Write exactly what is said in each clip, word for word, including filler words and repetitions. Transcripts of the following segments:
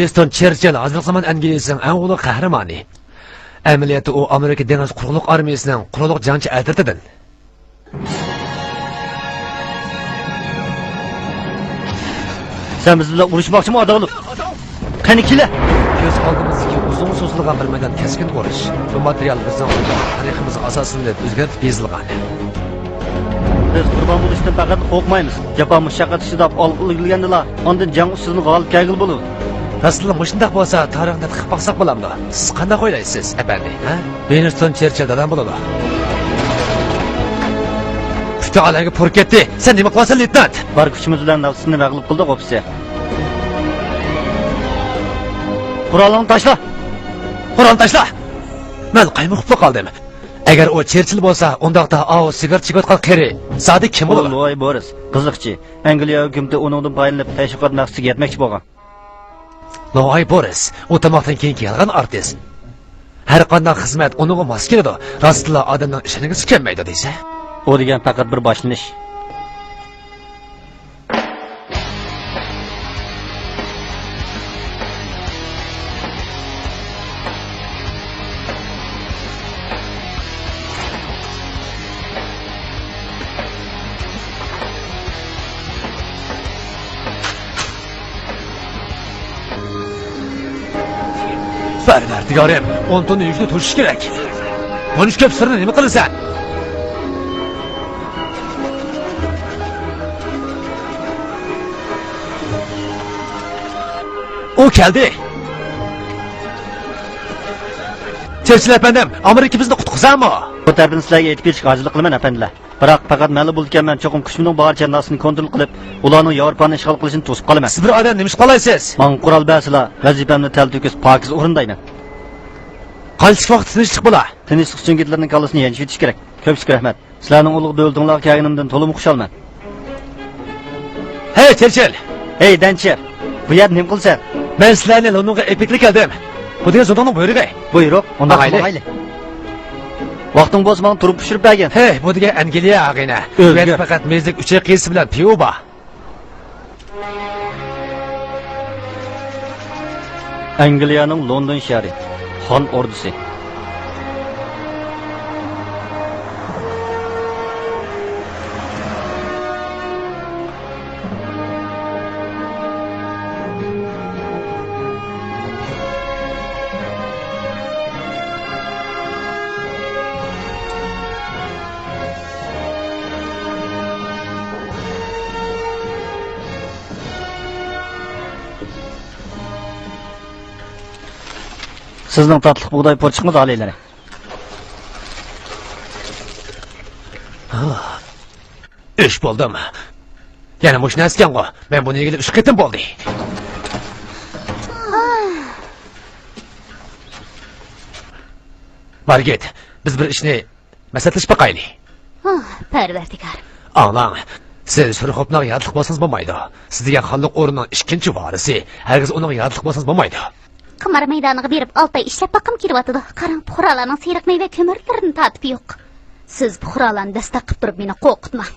ۋىنستون چېرچىل ھازىرقى زامان ئەنگلىيىسىنىڭ ئەڭ ئۇلۇغ قەھرىمانى. ئەمەلىيەتتە ئۇ ئامېرىكا دېڭىز قۇرۇقلۇق ئارمىيىسىنىڭ قۇرۇقلۇق جەڭچى ئەترىتىدىن. سەن بىز بىلەن ئۇرۇشماقچىمۇ، ئاداۋلۇق؟ قېنى، كېلە! كۆز ئالدىمىزدىكى ئۇزۇن سوزۇلغان بىر مەيدان كەسكىن ئۇرۇش. بۇ ماتېرىيال بىزنىڭ تارىخىمىزغا ئاساسلىنىپ ئۆزگەرتىپ يېزىلغان. بىز قۇربان بولۇشتىن پەقەت قورقمايمىز. جاپا مۇشەققەتكە چىداپ ئالغا ئىلگىرىلىگەندىلا، ئاندىن جەڭ ئۈستىدىن غالىب كەلگىلى بولىدۇ. راستلا مۇشۇنداق بولسا، تارىخنى تەتقىق قىلىپ باقساق بولامدۇ؟ سىز قانداق ئويلايسىز، ئەپەندى، ھە؟ ۋىنستون چېرچىل دادام بولىدۇ. پۈتۈن ئالەمگە پۇر كەتتى. سەن نېمە قىلىسەن، لېيتېنانت؟ بار كۈچىمىز بىلەن نەپسىنى مەغلۇپ قىلدۇق، ئوفىتسېر. قورالىڭنى تاشلا! قورالنى تاشلا! مەن قايمۇقۇپلا قالدىم. ئەگەر ئۇ چېرچىل بولسا، ئۇنداقتا ئاۋۇ سىگار چېكىۋاتقان قېرى زادى كىم بولىدۇ؟ لوي بورىس، قىزىقچى. ئەنگلىيە ھۆكۈمىتى ئۇنىڭدىن پايدىلىنىپ تەشۋىقات مەقسىتىگە يەتمەكچى بولغان. لوي بورىس، ئۇ تاماقتىن كېيىنكى يالغان ئارتىس. ھەر قانداق خىزمەت ئۇنىڭغا ماس كېلىدۇ. راستلا ئادەمنىڭ ئىشەنگۈسى كەلمەيدۇ دېسە. ئۇ دېگەن پەقەت بىر باشلىنىش. پەرۋەردىگارىم، ئون توننا يۈكنى توشۇش كېرەك. بۇنچە كۆپ سىرنى نېمە قىلىسەن؟ ئۇ كەلدى. چېرچىل ئەپەندىم، ئامېرىكا بىزنى قۇتقۇزارمۇ؟ بۇ تەرىپىنى سىلەرگە ئېيتىپ بېرىشكە ھاجەتلىق قىلىمەن، ئەپەندىلەر. بىراق پەقەت مەنلا بولىدىكەنمەن، چوقۇم كۈچۈمنىڭ بارىچە ناسىنى كونترول قىلىپ، ئۇلارنىڭ ياۋروپانى ئىشغال قىلىشىنى توسۇپ قالىمەن. سىز بىر ئادەم نېمە ئىش قىلالايسىز؟ ماڭا قورال بەرسىلا، ۋەزىپەمنى تەلتۆكۈس پاكىز ئورۇندايمەن. قانچىلىك ۋاقىت تىنچلىق بولا؟ تىنچلىق ئۈچۈن گىتلېرنىڭ كاللىسىنى يەنچۈك ئېتىش كېرەك. كۆپچىلىك رەھمەت. سىلەرنىڭ ئۇلۇغ دۆلىتىڭلارغا كەلگىنىمدىن تولىمۇ خۇشالمەن. ھەي، چېرچىل! ھەي، دەنچېر! بۇ يەردە نېمە قىلىسەن؟ مەن سىلەرنى لوندونغا ئېپىكلىك كەلدىم. بۇ دېگەن زۇڭتۇڭنىڭ بۇيرۇقى. بۇيرۇق؟ ئۇنداق ماڭايلى. ماڭايلى. ۋاقتىڭ بولسا ماڭا تۇرۇپ پىشۇرۇپ بەرگىن. ھەي، بۇ دېگەن ئەنگلىيە ئاغىنە. ئۆزگەر. بۇ يەردە پەقەت مېزىلىك ئۈچەي قىيىسى بىلەن پىۋا بار. ئەنگلىيەنىڭ لوندون شەھىرى، خان ئوردىسى. سىزنىڭ تاتلىق بۇغداي پۇرچىقىڭىز، ئالىيلىرى. ئۆچ بولدۇم. يەنە مۇشۇ نەرسىكەنغۇ. مەن بۇنى يېگىلى ئۈچ قېتىم بولدى. مارگىت، بىز بىر ئىشنى مەسلىھەتلىشىپ باقايلى. ئاھ، پەرۋەردىگارىم. ئاڭلاڭ، سىز شورخوپنىڭ ياتلىق بولسىڭىز بولمايدۇ. سىز دېگەن خانلىق ئورنىنىڭ ئىككىنچى ۋارىسى. ھەرگىز ئۇنىڭ ياتلىق بولسىڭىز بولمايدۇ. قىمار مەيدانىغا بېرىپ ئالتە ئاي ئىشلەپ باققۇم كېلىۋاتىدۇ. قاراڭ، پۇقرالارنىڭ سېرىق مېۋە كۆمۈرلىرىنى تارتىپى يوق. سىز پۇقرالارنى دەستەك قىپ تۇرۇپ مېنى قورقۇتماڭ.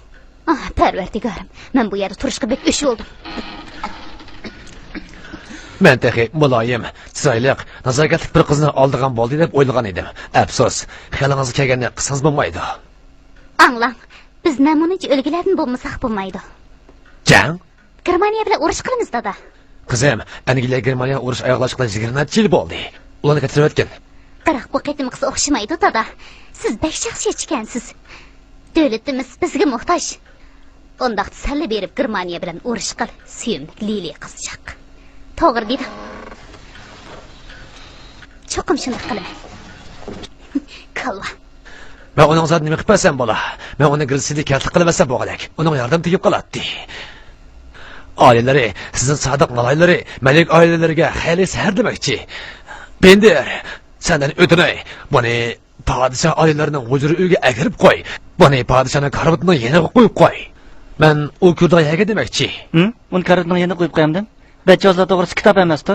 ئاھ، پەرۋەردىگارىم، مەن بۇ يەردە تۇرۇشقا بەك ئۆچ بولدۇم. مەن تېخى مۇلايىم، چىرايلىق، نازاكەتلىك بىر قىزنى ئالىدىغان بولدى دەپ ئويلىغان ئىدىم. ئەپسۇس، خىيالىڭىزغا كەلگەننى قىلسىڭىز بولمايدۇ. ئاڭلاڭ، بىز نەمۇنىچە ئۆلگىلەردىن بولمىساق بولمايدۇ. جەڭ؟ گېرمانىيە بىلەن ئۇرۇش قىلىمىز، دادا. قىزىم، ئەنگلىيە گېرمانىيە ئۇرۇش ئاياغلاشقىلى يىگىرمە نەچچە يىل بولدى. ئۇلارنى كەچۈرۈۋەتكىن. بىراق بۇ قېتىمقىسى ئوخشىمايدۇ، دادا. سىز بەك شەخسىيەتچىكەنسىز. دۆلىتىمىز بىزگە موھتاج. ئۇنداقتا سەنلا بېرىپ گېرمانىيە بىلەن ئۇرۇش قىل، سۆيۈملۈك لىلى قىزچاق. توغرا دېدىڭ. چوقۇم شۇنداق قىلىمەن. كاللا. مەن ئۇنىڭ زادى نېمە قىلىپ بەرسەم بولا؟ مەن ئۇنى گرېتسىيەدە كەتلىك قىلىۋەتسەم بولغۇدەك. ئۇنىڭ ياردىمى تېگىپ قالاتتى. ئالىيلىرى، سىزنىڭ سادىق مالايلىرى مەلىك ئائىلىلىرىگە خەيرلىك سەھەر دېمەكچى. بېندېر، سەندىن ئۆتۈنەي، بۇنى پادىشاھ ئالىيلىرىنىڭ ھۇجرا ئۆيىگە ئەكىرىپ قوي. بۇنى پادىشاھنىڭ كارىۋىتىنىڭ يېنىغا قويۇپ قوي. مەن ئۇ كۆرىدىغان يەرگە دېمەكچى. ھىم؟ ئۇنى كارىۋىتىنىڭ يېنىغا قويۇپ قويامدىم؟ بەتچازلار توغرىسىدا كىتاب ئەمەستۇ؟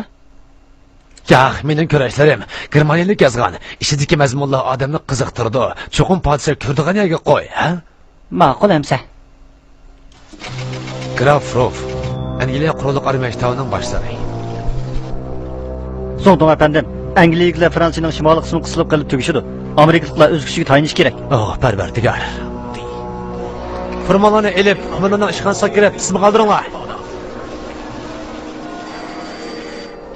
ياق، مېنىڭ كۈرەشلىرىم گېرمانىيەلىك يازغان. ئىچىدىكى مەزمۇنلار ئادەمنى قىزىقتۇرىدۇ. چوقۇم پادىشاھ كۆرىدىغان يەرگە قوي، ھە؟ ماقۇل ئەمسە. گراف روف، ئەنگلىيە قوراللىق ئارمىيە شتابىنىڭ باشلىقى. توڭ ئەپەندىم، ئەنگلىيەلىكلەر فرانسىيەنىڭ شىمالىي قىسمىغا قىسىلىپ قېلىپ تۈگىشىدۇ. ئامېرىكىلىقلار ئۆز كۈچىگە تايىنىشى كېرەك. ئوھ، پەرۋەردىگار. فورمانلارنى ئېلىپ، قومانداننىڭ ئىشخانىسىغا كىرىپ، تىزىمغا ئالدۇرۇڭلار.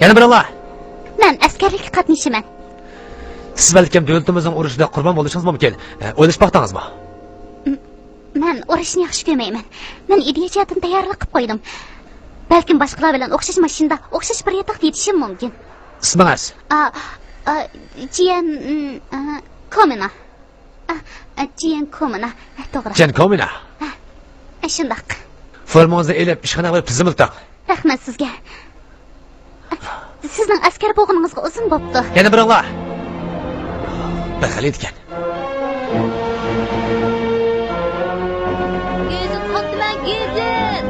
يەنە بېرىڭلار. مەن ئەسكەرلىككە قاتنىشىمەن. سىز بەلكىم دۆلىتىمىزنىڭ ئۇرۇشىدا قۇربان بولۇشىڭىز مۇمكىن. ئە، ئويلىشىپ باقتىڭىزمۇ؟ م-، مەن ئۇرۇشنى ياخشى كۆرمەيمەن. مەن ئىدىيە جەھەتتىن تەييارلىق قىلىپ قويدۇم. بەلكىم باشقىلار بىلەن ئوخشاش ماشىنىدا، ئوخشاش بىر ياتاقتا يېتىشىم مۇمكىن. ئىسمىڭىز؟ ئا، ئا، جيەن، م، ئا، كومىنا. ئا، ئا، جيەن كومىنا. ئا، توغرا. جيەن كومىنا؟ ئا، ئا، شۇنداق. فورمىڭىزنى ئېلىپ، ئىشخانىغا بېرىپ تىزىملىتىڭ. رەھمەت سىزگە. سىزنىڭ ئەسكەر بولغىنىڭىزغا ئۇزۇن بوپتۇ. يەنە بېرىڭلار. بەخەل ئىدىكەن. گېزىت ساتىمەن، گېزىت!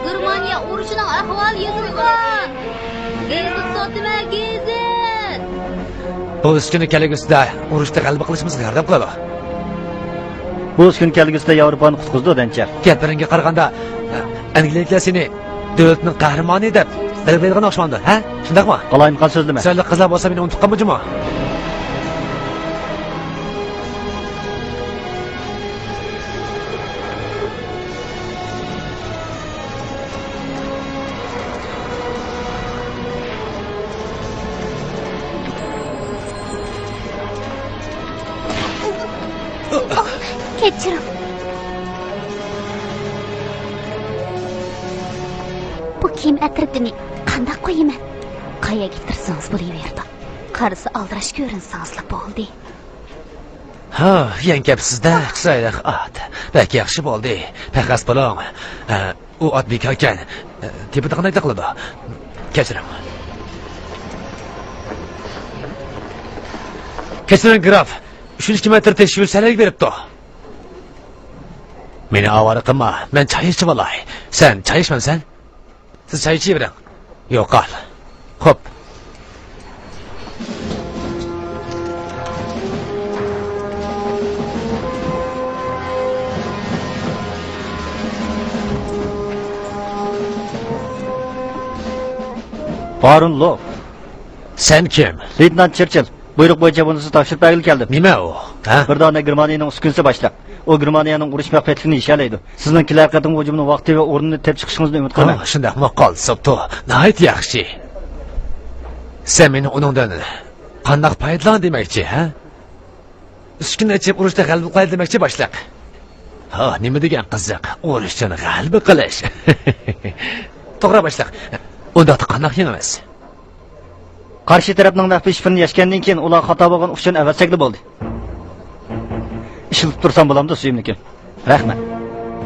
گېرمانىيە ئۇرۇشىنىڭ ئەھۋالى يېزىلغان! گېزىت ساتىمەن، گېزىت! بۇ ئۈسكۈنە كەلگۈسىدە ئۇرۇشتا غەلىبە قىلىشىمىزغا ياردەم قىلىدۇ. بۇ ئۈسكۈنە كەلگۈسىدە ياۋروپانى قۇتقۇزىدۇ، دەنچە. گەپلىرىڭگە قارىغاندا، ئەنگلىيەلىكلەر سېنى دۆلىتىنىڭ قەھرىمانى دەپ بەلگىلەيدىغان ئوخشىمامدۇ، ھە؟ شۇنداقمۇ؟ قالايمىقان سۆزلىمە. چىرايلىق قىزلار بولسا مېنى ئۇنتۇپ قالما جۇمۇ. كەچۈرۈڭ. بۇ كىيىم ئەترىتىنى قانداق قويىمەن؟ قايەرگە ئىتتىرسىڭىز بولۇۋېرىدۇ. قارىسا ئالدىراش كۆرۈنسىڭىزلا بولدى. ھا، يەڭگەپسىز-دە، چىرايلىق ئات. بەك ياخشى بولدى. پەخەس بولۇڭ. ھە، ئۇ ئات بىكاركەن. تېپىدىغاندەكلا قىلىدۇ. كەچۈرۈڭ. كەچۈرۈڭ، گراف. ئۈچىنچى مەتىر تەكشۈرۈش سەھنىگە بېرىپتۇ. مېنى ئاۋارە قىلما، مەن چاي ئىچىۋالاي. سەن چاي ئىچمەمسەن؟ سىز چاي ئىچىۋېرىڭ. يوقال. خوپ. بارون لو. سەن كىم؟ لېيتېنانت چېرچىل. بۇيرۇق بويىچە بۇنى سىزگە تاپشۇرۇپ بەرگىلى كەلدىم. نېمە ئۇ؟ ھە؟ بىر دانە گېرمانىيەنىڭ ئۈسكۈنىسى باشلىق. ئۇ گېرمانىيەنىڭ ئۇرۇش مەخپىيەتلىكىنى يېشەلەيدۇ. سىزنىڭ كېلەر قېتىمقى ھۇجۇمنىڭ ۋاقتى ۋە ئورنىنى تېپىپ چىقىشىڭىزنى ئۈمىد قىلىمەن. ھا، شۇنداقمۇ قالسا بوپتۇ. ناھايىتى ياخشى. سەن مېنى ئۇنىڭدىن قانداق پايدىلان دېمەكچى، ھە؟ ئۈسكۈنە ئېچىپ ئۇرۇشتا غەلىبە قىلاي دېمەكچى، باشلىق. ھا، نېمە دېگەن قىزىق، ئۇرۇشتىن غەلىبە قىلىش. توغرا، باشلىق. ئۇنداقتا قانداق يېڭىمىز؟ قارشى تەرەپنىڭ مەخپىي شىفىرىنى يەشكەندىن كېيىن، ئۇلارغا خاتا بولغان ئۇچۇرنى ئەۋەتسەكلا بولدى. ئىشلىتىپ تۇرسام بولامدۇ، سۆيۈملۈكۈم؟ رەھمەت.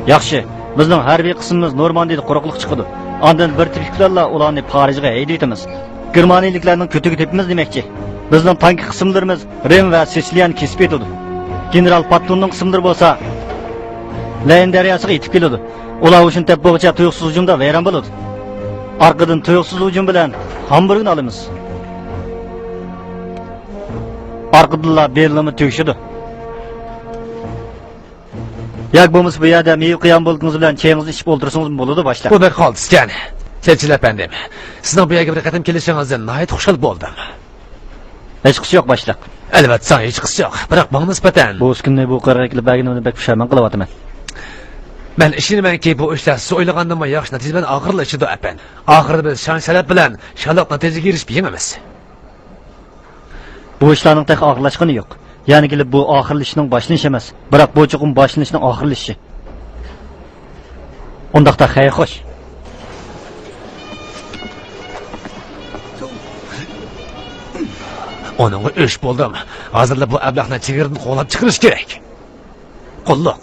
ياخشى، بىزنىڭ ھەربىي قىسمىمىز نورماندىيىدا قۇرۇقلۇققا چىقىدۇ. ئاندىن بىر تېپىك بىلەنلا ئۇلارنى پارىژغا ھەيدىۋېتىمىز. گېرمانىيەلىكلەرنىڭ كۆتىكى تېپىمىز دېمەكچى. بىزنىڭ تانكا قىسىملىرىمىز رىم ۋە سىسىلىيەنى كېسىپ ئۆتىدۇ. گېنېرال پاتتوننىڭ قىسىملىرى بولسا لەين دەرياسىغا يېتىپ كېلىدۇ. ئۇلار ھوشىنى تېپىپ بولغۇچە تۇيۇقسىز ھۇجۇمدا ۋەيران بولىدۇ. ئارقىدىن تۇيۇقسىز ھۇجۇم بىلەن ھامبۇرگنى ئالىمىز. ئارقىدىنلا بېرلىنمۇ تۈگىشىدۇ. ياكى بولمىسا بۇ يەردە مېۋە قىيام بولكىڭىز بىلەن چېيىڭىزنى ئىچىپ ئولتۇرسىڭىزمۇ بولىدۇ، باشلىق. بۇ بەك قالتىسكەن. چېرچىل ئەپەندىم، سىزنىڭ بۇ يەرگە بىر قېتىم كېلىشىڭىزدىن ناھايىتى خۇشال بولدۇم. ھېچقىسى يوق، باشلىق. ئەلۋەتتە، ساڭا ھېچقىسى يوق. بىراق ماڭا نىسبەتەن. بۇ ئۈسكۈنىنى بۇ قەرەگە ئېلىپ بەرگىنىمنى بەك پۇشايمان قىلىۋاتىمەن. مەن ئىشىنىمەنكى، بۇ ئىشلار سىز ئويلىغاندىنمۇ ياخشى نەتىجە بىلەن ئاخىرلىشىدۇ، ئەپەندىم. ئاخىرىدا بىز شان-شەرەپ بىلەن شانلىق نەتىجىگە ئېرىشىپ يېڭىمىز. بۇ ئىشلارنىڭ تېخى ئاخىرلاشقىنى يوق. يەنە كېلىپ بۇ ئاخىرلىشىشنىڭ باشلىنىشى ئەمەس، بىراق بۇ چوقۇم باشلىنىشنىڭ ئاخىرلىشىشى. ئۇنداقتا خەير خوش. ئۇنىڭغا ئۆچ بولدۇم. ھازىرلا بۇ ئەبلەخنى چېگرىدىن قوغلاپ چىقىرىش كېرەك. قۇللۇق.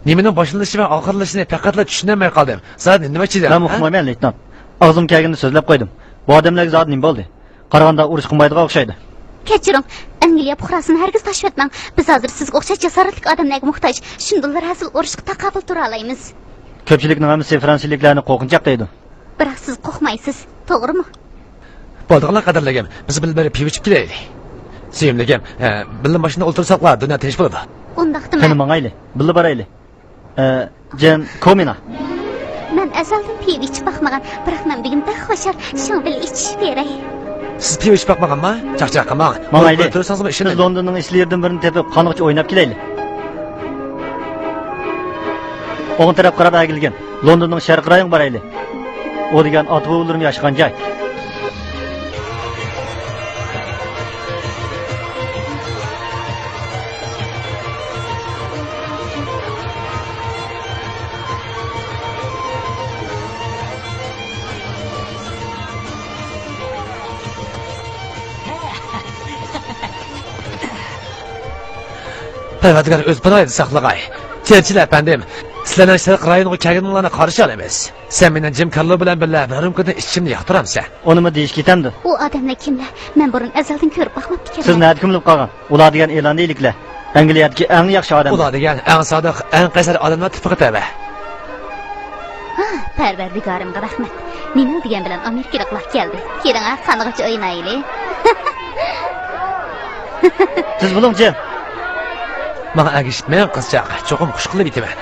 نېمىنىڭ باشلىنىشى ۋە ئاخىرلىشىشىنى پەقەتلا چۈشىنەلمەي قالدىم. زادى نېمە دېمەكچىدىم، مەن ھە؟ ئۇقمايمەن، لېيتېنانت. ئاغزىمغا كەلگىنىنى سۆزلەپ قويدۇم. بۇ ئادەملەرگە زادى نېمە بولدى؟ قارىغاندا ئۇرۇش قىلمايدىغان ئوخشايدۇ. كەچۈرۈڭ، ئەنگلىيە پۇقراسىنى ھەرگىز تاشلىۋەتمەڭ. بىز ھازىر سىزگە ئوخشاش جاسارەتلىك ئادەملەرگە موھتاج. شۇندىلا ھەزىل ئۇرۇشقا تاقابىل تۇرالايمىز. كۆپچىلىكنىڭ ھەممىسى فرانسىيىلىكلەرنى قورقۇنچاق دەيدۇ. بىراق سىز قورقمايسىز، توغرىمۇ؟ بولىدىغانلا، قەدىرلىكىم، بىز بىللە بىر پىۋا ئىچىپ كېلەيلى. سۆيۈملۈكۈم، ئە، بىللە ماشىنىدا ئولتۇرساقلا دۇنيا تىنچ بولىدۇ. ئۇنداقتا قېنى مەن ماڭايلى، بىللە بارايلى. ئە، جيەن كومىنا. مەن ئەزەلدىن پىۋا ئىچىپ باقمىغان، بىراق مەن بۈگۈن بەك خۇشال، شۇڭا بىللە ئىچىشىپ بېرەي. سىز پىۋا ئىچىپ باقمىغانما؟ چاقچاق قىلماڭ. ماڭايلى. بىز لوندوننىڭ ئىشلىرىدىن بىرىنى تېپىپ، خانغىچە ئويناپ كېلەيلى. ئوڭ تەرەپ قاراپ ئەگىلگىن. لوندوننىڭ شەرقىي رايونىغا بارايلى. ئۇ دېگەن ئاتا-بوۋىلىرىم ياشىغان جاي. پەرۋەردىگار ئۆز پاناھىدا ساقلىغاي. چېرچىل ئەپەندىم، سىلەرنىڭ شەرق رايونىغا كەلگىنىڭلارنى قارشى ئالىمىز. سەن مېنىڭ جىم كارلو بىلەن بىللە بىر رۇمكىدىن ئىچىشىمنى ياقتۇرامسەن؟ ئۇنىمۇ دېيىش كېتەمدۇ؟ ئۇ ئادەملەر كىملەر؟ مەن بۇرۇن ئەزەلدىن كۆرۈپ باقماپتىكەنمەن. سىز نەدە كۆمۈلۈپ قالغان؟ ئۇلار دېگەن ئېلاندىيىلىكلەر. ئەنگلىيەدىكى ئەڭ ياخشى ئادەم. ئۇلار دېگەن ئەڭ سادىق، ئەڭ قەيسەر ئادەملەر تىپىغا تەۋە. ھا، پەرۋەردىگارىمغا رەھمەت. نېنىڭ دېگەن بىلەن ئامېرىكىلىقلار كەلدى. كېلىڭە، خانغىچە ئوينايلى. تېز بولۇڭ، جىم. ماڭا ئەگىشىپ مېڭىڭ، قىزچاق. چوقۇم خۇش قىلىپ يېتىمەن.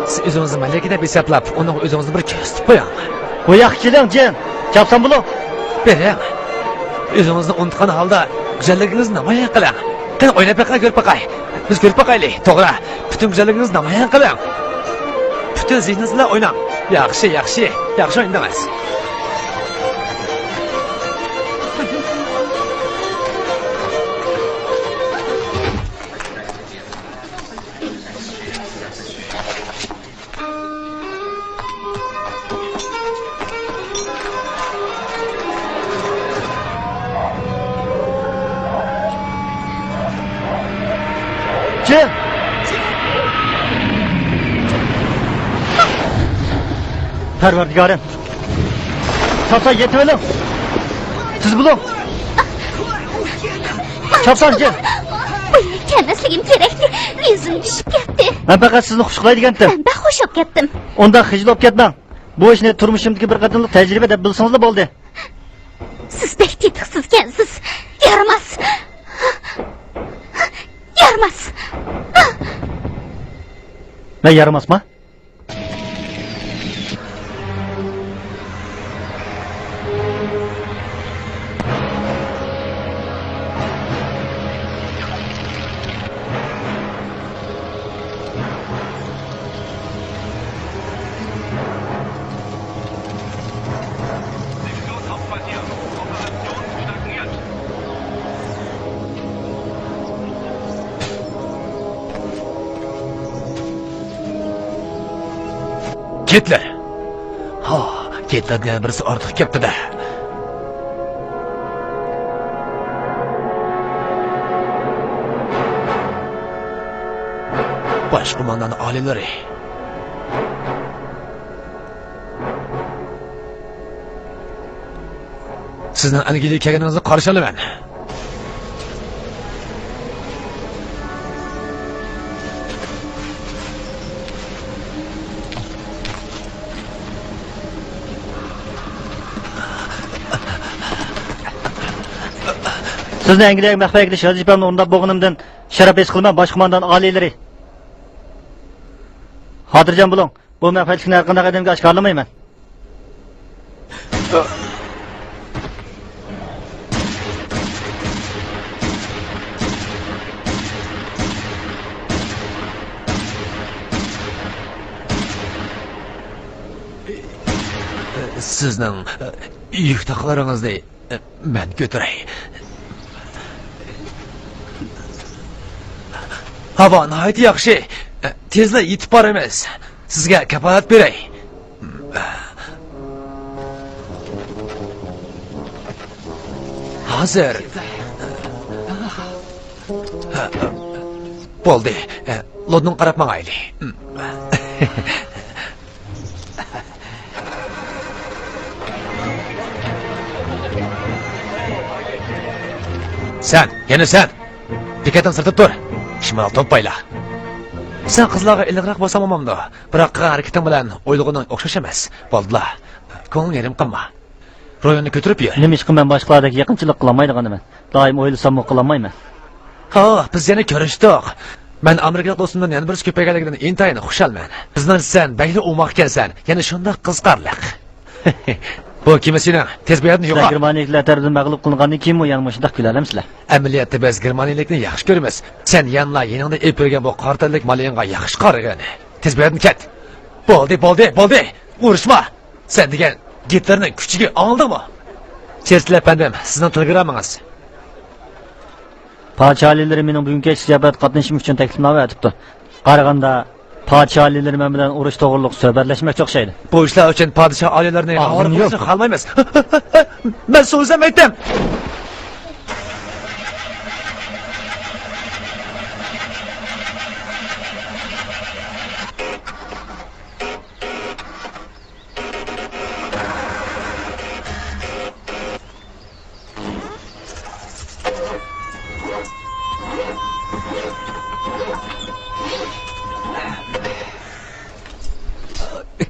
سىز ئۆزىڭىزنى مەلىكە دەپ ھېسابلاپ، ئۇنىڭغا ئۆزىڭىزنى بىر كۆرسىتىپ قويۇڭ. بۇ ياققا كېلىڭ، جىن. چاپسان بولۇڭ. بېرىڭ. ئۆزىڭىزنى ئۇنتقان ھالدا گۈزەللىكىڭىزنى نامايان قىلىڭ. قېنى، ئويناپ بېقىڭ، كۆرۈپ باقاي. بىز كۆرۈپ باقايلى. توغرا. پۈتۈن گۈزەللىكىڭىزنى نامايان قىلىڭ. پۈتۈن زېھنىڭىز بىلەن ئويناڭ. ياخشى، ياخشى. ياخشى ئوينىدىڭىز. جىن! پەرۋەردىگارىم! چاپسان يېتىۋېلىڭ! تېز بولۇڭ! چاپسان، جىن! بۇ يەرگە كەلمەسلىكىم كېرەكتى. يۈزۈم چۈشۈپ كەتتى. مەن پەقەت سىزنى خۇش قىلاي دېگەنتىم. مەن بەك خۇش بولۇپ كەتتىم. ئۇنداق خىجىل بولۇپ كەتمەڭ. بۇ ئىشنى تۇرمۇشۇمدىكى بىر قېتىملىق تەجرىبە دەپ بىلسىڭىزلا بولدى. سىز بەك تېتىقسىزكەنسىز. يارىماس. يارىماس. مەن يارىماسما؟ گىتلېر! ھا، گىتلېردىن يەنە بىرسى ئارتۇق كەپتۇ-دە. باش قوماندان ئالىيلىرى. سىزنىڭ ئەنگلىيەگە كەلگىنىڭىزنى قارشى ئالىمەن. سىزنى ئەنگلىيەگە مەخپىي ئەكېلىش ۋەزىپەمنى ئورۇنداپ بولغىنىمدىن شەرەپ ھېس قىلىمەن، باش قوماندان ئالىيلىرى. خاتىرجەم بولۇڭ. بۇ مەخپىيەتلىكنى ھەر قانداق ئادەمگە ئاشكارىلىمايمەن. سىزنىڭ يۈك تاقلىرىڭىزنى مەن كۆتۈرەي. ھاۋا ناھايىتى ياخشى. تېزلا يېتىپ بارىمىز. سىزگە كاپالەت بېرەي. ھازىر. بولدى. لوندونغا قاراپ ماڭايلى. سەن، يەنە سەن! بېكەتنىڭ سىرتىدا تۇر. شىمال تومپايلا. سەن قىزلارغا ئىللىقراق بولساڭ بولمامدۇ؟ بىراق قىلغان ھەرىكىتىڭ بىلەن ئويلىغىنىڭ ئوخشاش ئەمەس. بولدىلا. كۆڭلۈڭنى يېرىم قىلما. روھىڭنى كۆتۈرۈپ يۈر. نېمىشقا مەن باشقىلاردەك يېقىنچىلىق قىلالمايدىغىنىمەن؟ دائىم ئويلىساممۇ قىلالمايمەن. ھا، بىز يەنە كۆرۈشتۇق. مەن ئامېرىكىلىق دوستۇمدىن يەنە بىرسى كۆپەيگەنلىكىدىن ئىنتايىن خۇشالمەن. بىزنىڭ سەن بەكلا ئوماق ئىكەنسەن، يەنە شۇنداق قىزىقارلىق. بۇ كىم سېنىڭ؟ تېز بۇ يەردىن سىلەر يوقال. گېرمانىيىلىكلەر تەرىپىدىن مەغلۇپ قىلىنغاندىن كېيىنمۇ يەنىمۇ شۇنداق كۈلەلەمسىلەر؟ ئەمەلىيەتتە بىز گېرمانىيىلىكنى ياخشى كۆرىمىز. سەن يەنىلا يېنىڭدا ئېلىپ يۈرگەن بۇ قارا تەنلىك مالىڭغا ياخشى قارىغىن. تېز بۇ يەردىن كەت. بولدى، بولدى، بولدى. ئۇرۇشما. سەن دېگەن گىتلېرنىڭ كۈچىگە ئاڭلىدىڭمۇ؟ چېرچىل ئەپەندىم، سىزنىڭ تېلېگراممىڭىز. پادىشاھ ئالىيلىرى مېنىڭ بۈگۈنكى ئىش زىياپەتكە قاتنىشىشىم ئۈچۈن تەكلىپنامە ئەۋەتىپتۇ. قارىغاندا، پادىشاھ ئالىيلىرى مەن بىلەن ئۇرۇش توغرۇلۇق سۆھبەتلەشمەكچى ئوخشايدۇ. بۇ ئىشلار ئۈچۈن پادىشاھ ئالىيلىرىنى ئاغزىنى ئاۋارە قىلىشنى خالىمايمىز. مەن سۆزلەمەيتتىم.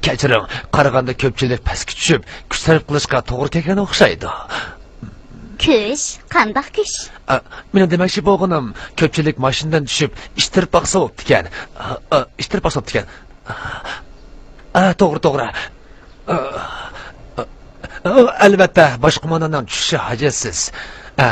كەچۈرۈڭ، قارىغاندا كۆپچىلىك پەسكە چۈشۈپ، كۈچ سەرپ قىلىشقا توغرا كەلگەن ئوخشايدۇ. كۈچ؟ قانداق كۈچ؟ ئا، مېنىڭ دېمەكچى بولغىنىم، كۆپچىلىك ماشىنىدىن چۈشۈپ، ئىتتىرىپ باقسا بوپتىكەن. ئا، ئا، ئىتتىرىپ باقسا بوپتىكەن. ئا، توغرا، توغرا. ئا، ئا، ئا، ئەلۋەتتە، باش قومانداننىڭ چۈشۈشى ھاجەتسىز. ئا،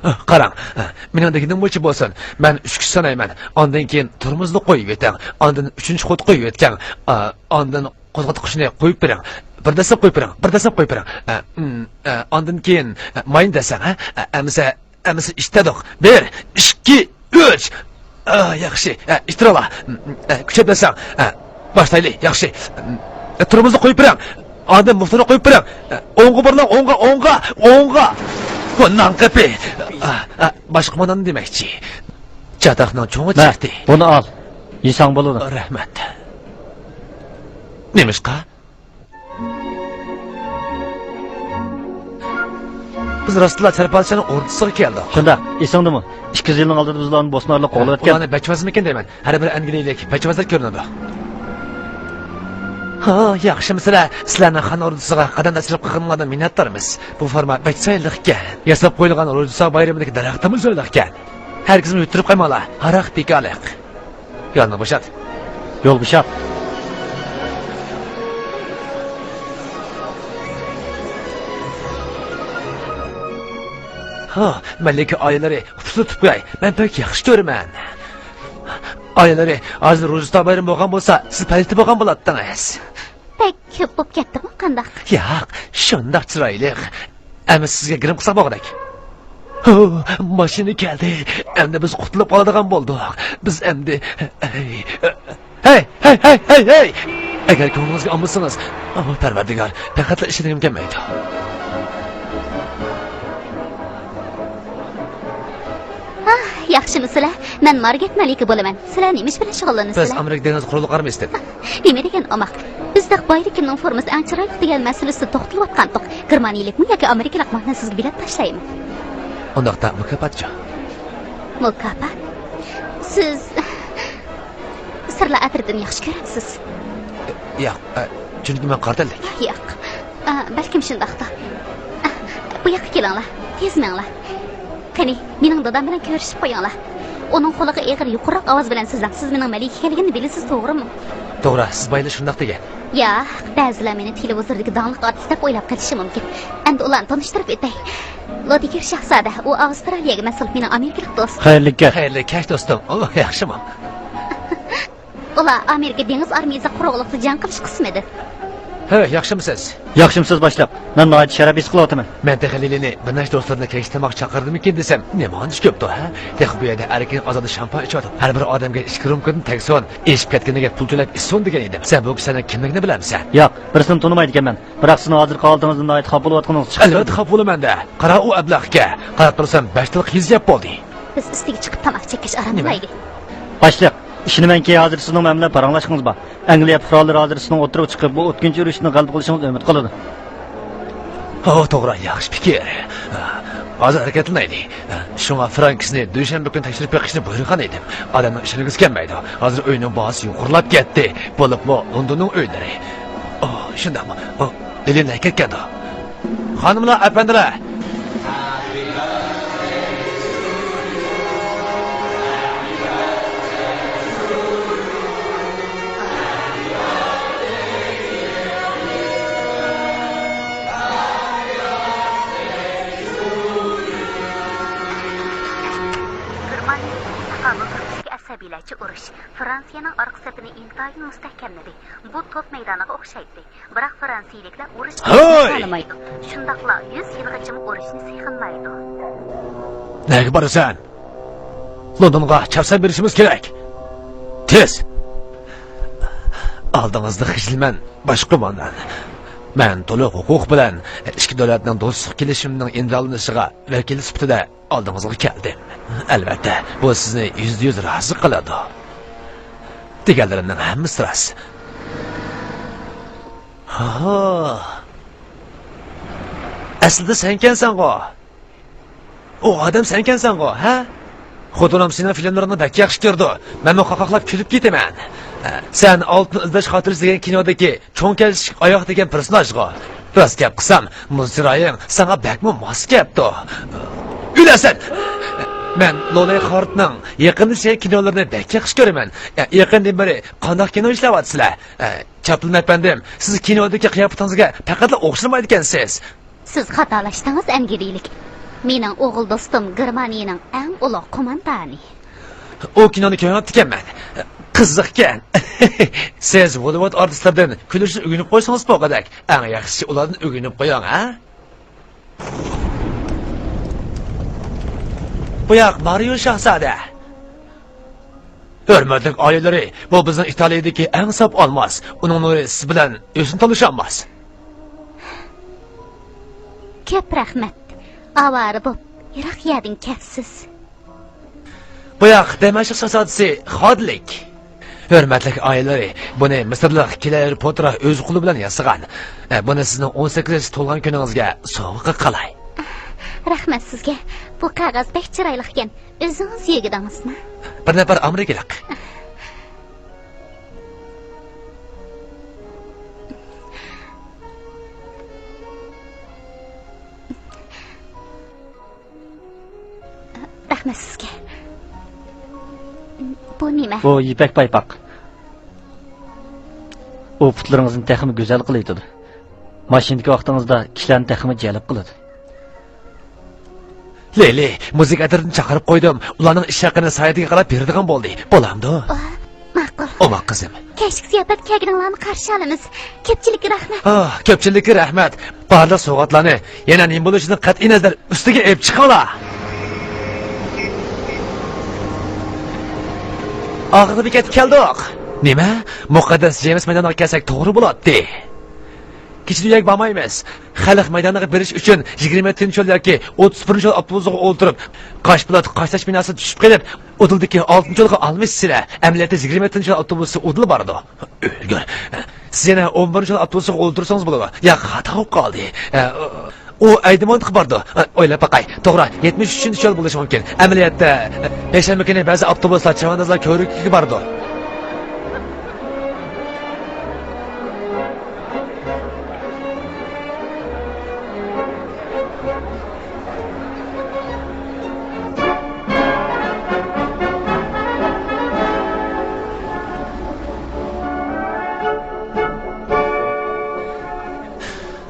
ئا، قاراڭ، ئا، مېنىڭ دېگىنىم بويىچە بولسۇن. مەن ئۈچ كۈچ سانايمەن. ئاندىن كېيىن تورمۇزنى قويۇۋېتىڭ. ئاندىن ئۈچىنچى قۇتنى قويۇۋەتكەن. ئا، ئاندىن قوزغاتقۇچنى قويۇپ بېرىڭ. بىر دەسسەپ قويۇپ بېرىڭ. بىر دەسسەپ قويۇپ بېرىڭ. ئا، ئىم، ئا، ئاندىن كېيىن، ئا، ماينى دەسسەڭ، ھە؟ ئا، ئەمىسە ئەمىسە ئىتتىردۇق. بىر، ئىككى، ئۈچ. ئا، ياخشى. ئا، ئىتتىرىڭلار. ئا، كۈچەپ دەسسەڭ. ئا، باشلايلى. ياخشى. ئا، تورمۇزنى قويۇپ بېرىڭ. ئاندىن موتورنى قويۇپ بېرىڭ. ئا، ئوڭغا بۇرۇلۇڭ، ئوڭغا، ئوڭغا، ئوڭغا. بۇ نانقېپى. ئا، ئا، باش قوماندان دېمەكچى. چاتاقنىڭ چوڭى مە، چىقتى. بۇنى ئال. يېسەڭ بولىدۇ. رەھمەت. نېمىشقا؟ بىز راستلا چەرپالچىنىڭ ئوردىسىغا كەلدۇق. شۇنداق، ئېسىڭدىمۇ؟ ئىككى يۈز يىلنىڭ ئالدىدا بىز ئۇلارنى بوسمانلىققا قوغلاۋەتكەن. ئۇلارنى بەچۋازمىكىن دەيمەن. ھەر بىر ئەنگلىيەلىك بەچۋازدەك كۆرۈنىدۇ. ھا، ياخشىمۇسىلەر؟ سىلەرنىڭ خان ئوردىسىغا قەدەم تەشرىپ قىلغىنىڭلاردىن مىننەتدارمىز. بۇ فورما بەك چىرايلىقكەن. ياساپ قويۇلغان روژدېسۋا بايرىمىدىكى دەرەختىمۇ زۆرلۈككەن. ھەرگىزمۇ يۇتتۇرۇپ قويماڭلار. ھاراق بىكارلىق. يولنى بوشات. يول بوشات. ھا، مەلىكە ئائىلىلىرى، ئۇپسۇل تۇتۇپ قوياي. مەن بەك ياخشى كۆرىمەن. ئائىلىلىرى، ھازىر روژدېسۋا بايرىمى بولغان بولسا، سىز پەرىشتە بولغان بولاتتىڭىز. بەك كۆپ بولۇپ كەتتىمۇ قانداق؟ ياق، شۇنداق چىرايلىق. ئەمما سىزگە گىرىم قىلساق بولغۇدەك. ھو، ماشىنا كەلدى. ئەمدى بىز قۇتۇلۇپ قالىدىغان بولدۇق. بىز ئەمدى، ھەي، ھەي، ھەي، ھەي، ھەي، ھەي! ئەگەر كۆڭلىڭىزگە ئالمىسىڭىز، ئاھ، پەرۋەردىگار، پەقەتلا ئىشىنگۈم كەلمەيدۇ. ئاھ، ياخشىمۇ سىلەر؟ مەن مارگېت مەلىكە بولىمەن. سىلەر نېمە ئىش بىلەن شۇغۇللىنىسىلەر؟ بىز ئامېرىكا دېڭىز قوراللىق ئارمىيىسىدىن. نېمە دېگەن ئوماق! بىزدەك بايلىق كىمنىڭ فورمىسى ئەڭ چىرايلىق دېگەن مەسىلىسىدە توختىلىۋاتقانتۇق. گېرمانىيىلىكمۇ ياكى ئامېرىكىلىقمۇ؟ مەن سىزگە بېلەت تاشلايمەن. ئۇنداقتا مۇكاپاتچۇ؟ مۇكاپات؟ سىز سىرلار ئەترىتىنى ياخشى كۆرەمسىز؟ ياق، ئە، چۈنكى مەن قارا تەنلىك. ياق. ئە، بەلكىم شۇنداقتۇ. ئە، بۇ ياققا كېلىڭلار. تېز مېڭىڭلار. قېنى، مېنىڭ دادام بىلەن كۆرۈشۈپ قويۇڭلار. ئۇنىڭ قۇلىقىغا ئېغىر يۇقىرىراق ئاۋاز بىلەن سۆزلەڭ. سىز مېنىڭ مەلىكە ئىكەنلىكىمنى بىلىسىز، توغرىمۇ؟ توغرا، سىز بايىلا شۇنداق دېگەن. ياق، بەزىلەر مېنى تېلېۋىزوردىكى داڭلىق ئارتىس دەپ ئويلاپ قېلىشى مۇمكىن. ئەمدى ئۇلارنى تونۇشتۇرۇپ ئۆتەي. لودىگېر شاھزادە، ئۇ ئاۋسترالىيەگە مەنسۇپ، مېنىڭ ئامېرىكىلىق دوستۇم. خەيرلىك كەچ. خەيرلىك كەچ، دوستۇم. ئۇ ياخشىمۇ؟ ئۇلار ئامېرىكا دېڭىز ئارمىيىسى قۇرۇقلۇقتا جەڭ قىلىش قىسمىدىن. ھە، ياخشىمۇسىز؟ ياخشىمۇسىز، باشلىق؟ مەن ناھايىتى شەرەپ ھېس قىلىۋاتىمەن. مەن تېخى لىلىنى بىر نەچچە دوستلىرىنى كەچكە تاماققا چاقىردىمىكىن دېسەم، نېمانچە كۆپتۇ، ھە؟ تېخى بۇ يەردە ئەركىن ئازادە شامپان ئىچىۋاتىدۇ. ھەر بىر ئادەمگە ئىككى رومكىدىن تەگسۇن، ئېشىپ كەتكىنىگە پۇل تۆلەپ ئىچسۇن دېگەن ئىدىم. سەن بۇ كىشىلەرنىڭ كىملىكىنى بىلەمسەن؟ ياق، بىرسىنى تونۇمايدىكەنمەن. بىراق سىزنىڭ ھازىرقى ھالىتىڭىزدىن ناھايىتى خاپا بولۇۋاتقىنىڭىزنى چىقىشتىم. ئەلۋەتتە خاپا بولىمەن-دە. قارا، ئۇ ئەبلەخكە. قاراپ تۇرسام، بەش تال قىز يەپ بولدى. بىز ئۈستىگە چىقىپ تاماق چەككەچ ئاراملىمايلى. باشلىق، ئىشىنىمەنكى، ھازىر سىزنىڭ مەن بىلەن پاراڭلاشقىڭىز بار. ئەنگلىيە پۇقرالىرى ھازىر سىزنىڭ ئوتتۇرىغا چىقىپ، بۇ ئۆتكۈنچى ئۇرۇشنى غەلىبە قىلىشىڭىزنى ئۈمىد قىلىدۇ. ھو، توغرا، ياخشى پىكىر. ھازىر ھەرىكەتلىنەيلى. شۇڭا فرانكىسنى دۈشەنبە كۈنى تەكشۈرۈپ بېقىشنى بۇيرۇغان ئىدىم. ئادەمنىڭ ئىشەنگۈسى كەلمەيدۇ. ھازىر ئۆينىڭ باھاسى يۇقىرىلاپ كەتتى. بولۇپمۇ لوندوننىڭ ئۆيلىرى. ئو، شۇنداقمۇ؟ ئو، لىلى نەگە كەتكەندۇ؟ خانىملار، ئەپەندىلەر! گېرمانىيەدىكى تاقابىل تۇرۇشتىكى ئەسەبىيلەرچە ئۇرۇش، فرانسىيەنىڭ ئارقا سېپىنى ئىنتايىن مۇستەھكەملىدى. بۇ توپ مەيدانىغا ئوخشايتتى. بىراق فرانسىيىلىكلەر ئۇرۇشقا خالىمايدۇ. شۇنداقلا يۈز يىلغىچىمۇ ئۇرۇشنى سېغىنمايدۇ. نەگە بارىسەن؟ لوندونغا چاپسان بېرىشىمىز كېرەك. تېز! ئالدىڭىزدا خىجىلمەن، باش قوماندان. مەن تولۇق ھوقۇق بىلەن ئىككى دۆلەتنىڭ دوستلۇق كېلىشىمىنىڭ ئىمزالىنىشىغا ۋەكىل سۈپىتىدە ئالدىڭىزغا كەلدىم. ئەلۋەتتە، بۇ سىزنى يۈزدە يۈز رازى قىلىدۇ. دېگەنلىرىمنىڭ ھەممىسى راست. ھا. ئەسلىدە سەنكەنسەنغۇ؟ ئۇ ئادەم سەنكەنسەنغۇ، ھە؟ خوتۇنۇم سېنىڭ فىلىملىرىڭنى بەك ياخشى كۆرىدۇ. مەنمۇ قاقاقلاپ كۈلۈپ كېتىمەن. سەن ئالتۇن ئىزدەش خاتىرىسى دېگەن كىنودىكى چوڭ كەلچىك ئاياغ دېگەن پېرسوناژغۇ. راست گەپ قىلسام، مۇز چىرايىڭ ساڭا بەكمۇ ماس كەپتۇ. ئۆلەسەن! مەن لولەي خارتنىڭ يېقىندا چىققان كىنولىرىنى بەك ياخشى كۆرىمەن. يېقىندىن بېرى قانداق كىنو ئىشلەۋاتىسىلەر؟ چاپلىن ئەپەندىم، سىز كىنودىكى قىياپىتىڭىزگە پەقەتلا ئوخشىمايدىكەنسىز. سىز خاتالاشتىڭىز، ئەنگلىيەلىك. مېنىڭ ئوغۇل دوستۇم گېرمانىيەنىڭ ئەڭ ئۇلۇغ قوماندانى. ئۇ كىنونى كۆرۈۋاپتىكەنمەن. قىزىقكەن. سىز بوللىۋۇد ئارتىسلىرىدىن كۈلۈشنى ئۆگىنىپ قويسىڭىز بولغۇدەك. ئەڭ ياخشىسى ئۇلاردىن ئۆگىنىپ قويۇڭ، ھە؟ بۇ ياق مارىيو شاھزادە. ھۆرمەتلىك ئائىلىلىرى، بۇ بىزنىڭ ئىتالىيەدىكى ئەڭ ساپ ئالماس. ئۇنىڭ نۇرى سىز بىلەن ئۆزىنى تالىشالماس. كۆپ رەھمەت. ئاۋارە بوپ، يىراق يەردىن كەپسىز. بۇ ياق دەمەشق شاھزادىسى خادىلىك. ھۆرمەتلىك ئائىلىلىرى، بۇنى مىسىرلىق كلېئوپاترا ئۆز قولى بىلەن ياسىغان. ئە، بۇنى سىزنىڭ ئون سەككىز ياشقا تولغان كۈنىڭىزگە سوۋغا قىلاي. رەھمەت سىزگە. بۇ قەغەز بەك چىرايلىق ئىكەن. ئۆزىڭىز يۆگىدىڭىزمۇ؟ بىر نەپەر ئامېرىكىلىق. رەھمەت سىزگە. بۇ نېمە؟ بۇ يىپەك پايپاق. ئۇ پۇتلىرىڭىزنى تېخىمۇ گۈزەل قىلىۋېتىدۇ. ماشىنىدىكى ۋاقتىڭىزدا كىشىلەرنى تېخىمۇ جەلپ قىلىدۇ. لىلى، مۇزىكا ئەترىتىنى چاقىرىپ قويدۇم. ئۇلارنىڭ ئىش ھەققىنى سايىتىگە قاراپ بېرىدىغان بولدى. بولامدۇ؟ ئا، ماقۇل. ئوماق قىزىم. كەچلىك زىياپەتكە كەلگىنىڭلارنى قارشى ئالىمىز. كۆپچىلىككە رەھمەت. ئاھ، كۆپچىلىككە رەھمەت. بارلىق سوۋغاتلارنى يەنە نېمە بولۇشىدىن قەتئىينەزەر ئۈستىگە ئېلىپ چىقىڭلار. ئاخىرىدا بېكەتكە كەلدۇق. نېمە؟ مۇقەددەس جېيمس مەيدانىغا كەلسەك توغرا بولاتتى. كېچىدە ئۆيگە بارمايمىز. خەلق مەيدانىغا بېرىش ئۈچۈن يىگىرمە يەتتىنچى يول ياكى ئوتتۇز بىرىنچى يول ئاپتوبۇسىغا ئولتۇرۇپ، قاش پولات قاشتاش بىناسىدىن چۈشۈپ قېلىپ، ئۇدۇلدىكى ئالتىنچى يولغا ئالمىشىسىلەر. ئەمەلىيەتتە يىگىرمە يەتتىنچى يول ئاپتوبۇسى ئۇدۇل بارىدۇ. ئۆلگۈر. سىز يەنە ئون بىرىنچى يول ئاپتوبۇسىغا ئولتۇرسىڭىز بولىدۇ. ياق، خاتا بولۇپ قالدى. ئە، ئۇ ئەيدمونتقا بارىدۇ. ئە، ئويلاپ باقاي. توغرا، يەتمىش ئۈچىنچى يول بولۇشى مۇمكىن. ئەمەلىيەتتە، ئە، پەيشەنبە كۈنى بەزى ئاپتوبۇسلار چاۋاندازلار كۆۋرۈكىگە بارىدۇ.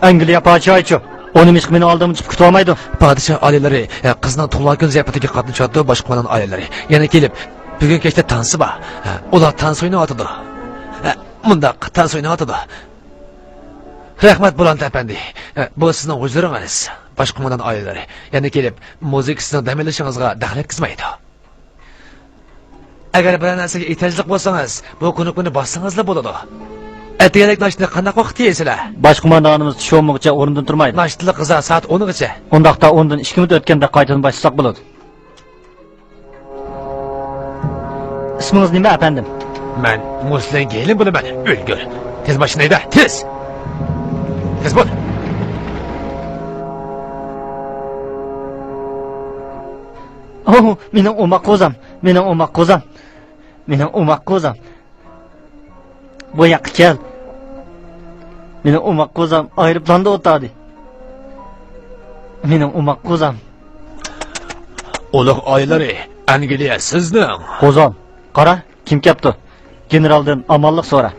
ئەنگلىيە پادىشاھىچۇ؟ ئۇ نېمىشقا مېنى ئالدىمدا تۇتۇپ كۈتۈۋالمايدۇ؟ پادىشاھ ئالىيلىرى، ئە، قىزنىڭ تۇغۇلغان كۈن زىياپىتىگە قاتنىشىۋاتىدۇ، باش قوماندان ئالىيلىرى. يەنە كېلىپ، بۈگۈن كەچتە تانسى بار. ئە، ئۇلار تانسا ئويناۋاتىدۇ. ئە، مۇنداق، تانسا ئويناۋاتىدۇ. رەھمەت، بۇلانت ئەپەندى. ئە، بۇ سىزنىڭ ھۇزۇرىڭىز، باش قوماندان ئالىيلىرى. يەنە كېلىپ، مۇزىكا سىزنىڭ دەم ئېلىشىڭىزغا دەخلى يەتكۈزمەيدۇ. ئەگەر بىرەر نەرسىگە ئېھتىياجلىق بولسىڭىز، بۇ كۇنۇپكىنى باسسىڭىزلا بولىدۇ. ئەتىگەنلىك ناشتىنى قانداق ۋاقىتتا يەيسىلەر؟ باش قوماندانىمىز چۈش ئون بولغۇچە ئورنىدىن تۇرمايدۇ. ناشتىلىق غىزا سائەت ئونغىچە. ئۇنداقتا ئوندىن ئىككى مىنۇت ئۆتكەندە قايتىدىن باشلىساق بولىدۇ. ئىسمىڭىز نېمە، ئەپەندىم؟ مەن مۇسلىم گېلىم بولىمەن. ئۆلگۈر. تېز ماشىنا ھەيدە، تېز! تېز بول! ئوھ، مېنىڭ ئوماق قوزام، مېنىڭ ئوماق قوزام، مېنىڭ ئوماق قوزام. بۇ ياققا كەل. مېنىڭ ئوماق قوزام ئايروپىلاندا ئولتۇردى. مېنىڭ ئوماق قوزام. ئۇلۇغ ئايلىرى، ئەنگلىيە سىزنىڭ. قوزام، قارا، كىم كەپتۇ؟ گېنېرالدىن ئامانلىق سورا.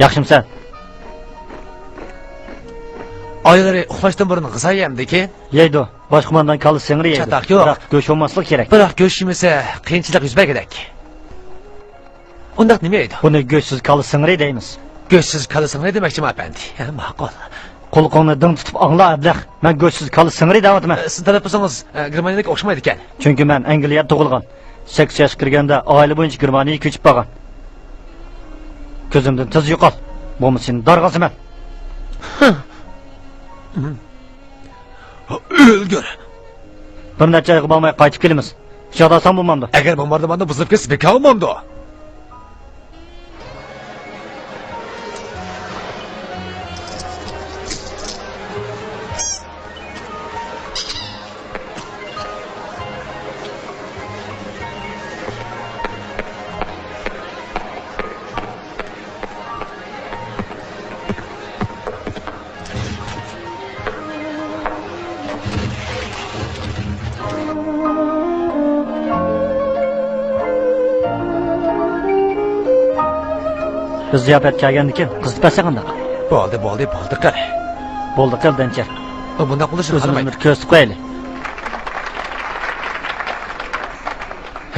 ياخشىمۇسەن؟ ئايلىرى ئۇخلاشتىن بۇرۇن غىزا يەمدىكىن؟ يەيدۇ. باش قوماندان كاللا سىڭىرى يەيدۇ. چاتاق يوق. بىراق گۆش بولماسلىق كېرەك. بىراق گۆش يېمىسە، قىيىنچىلىق يۈز بەرگۈدەك. ئۇنداق نېمە يەيدۇ؟ بۇنى گۆشسىز كاللا سىڭىرى دەيمىز. گۆشسىز كاللا سىڭىرى دېمەكچىمۇ، ئەپەندى؟ ھە، ماقۇل. قۇلىقىڭنى دىڭ تۇتۇپ ئاڭلا، ئەبلەخ. مەن گۆشسىز كاللا سىڭىرى دەۋاتىمەن. ئە، سىزنىڭ تەلەپپۇزىڭىز، ئە، گېرمانىيەدىكى ئوخشىمايدىكەن. چۈنكى مەن ئەنگلىيەدە تۇغۇلغان. سەككىز ياشقا كىرگەندە ئائىلە بويىچە گېرمانىيەگە كۆچۈپ بارغان. كۆزۈمدىن تېز يوقال، بولمىسا سېنى دارغا ئاسىمەن. ئۆلگۈر! بىر نەچچە ئايغا بارماي قايتىپ كېلىمىز. شۇ ياقتا ئالساڭ بولمامدۇ؟ ئەگەر بومباردىماندا بۇزۇلۇپ كەتسە، بىكار بولمامدۇ؟ بىز زىياپەتكە كەلگەندىكىن قىزىتىپ بەرسەڭ قانداق؟ بولدى، بولدى، بولدى قىل. بولدى قىل، دەنچەر. ئۇ بۇنداق بولۇشىنى ئۆزىمىزنى خالىمايدۇ. بىر كۆرسىتىپ قويايلى.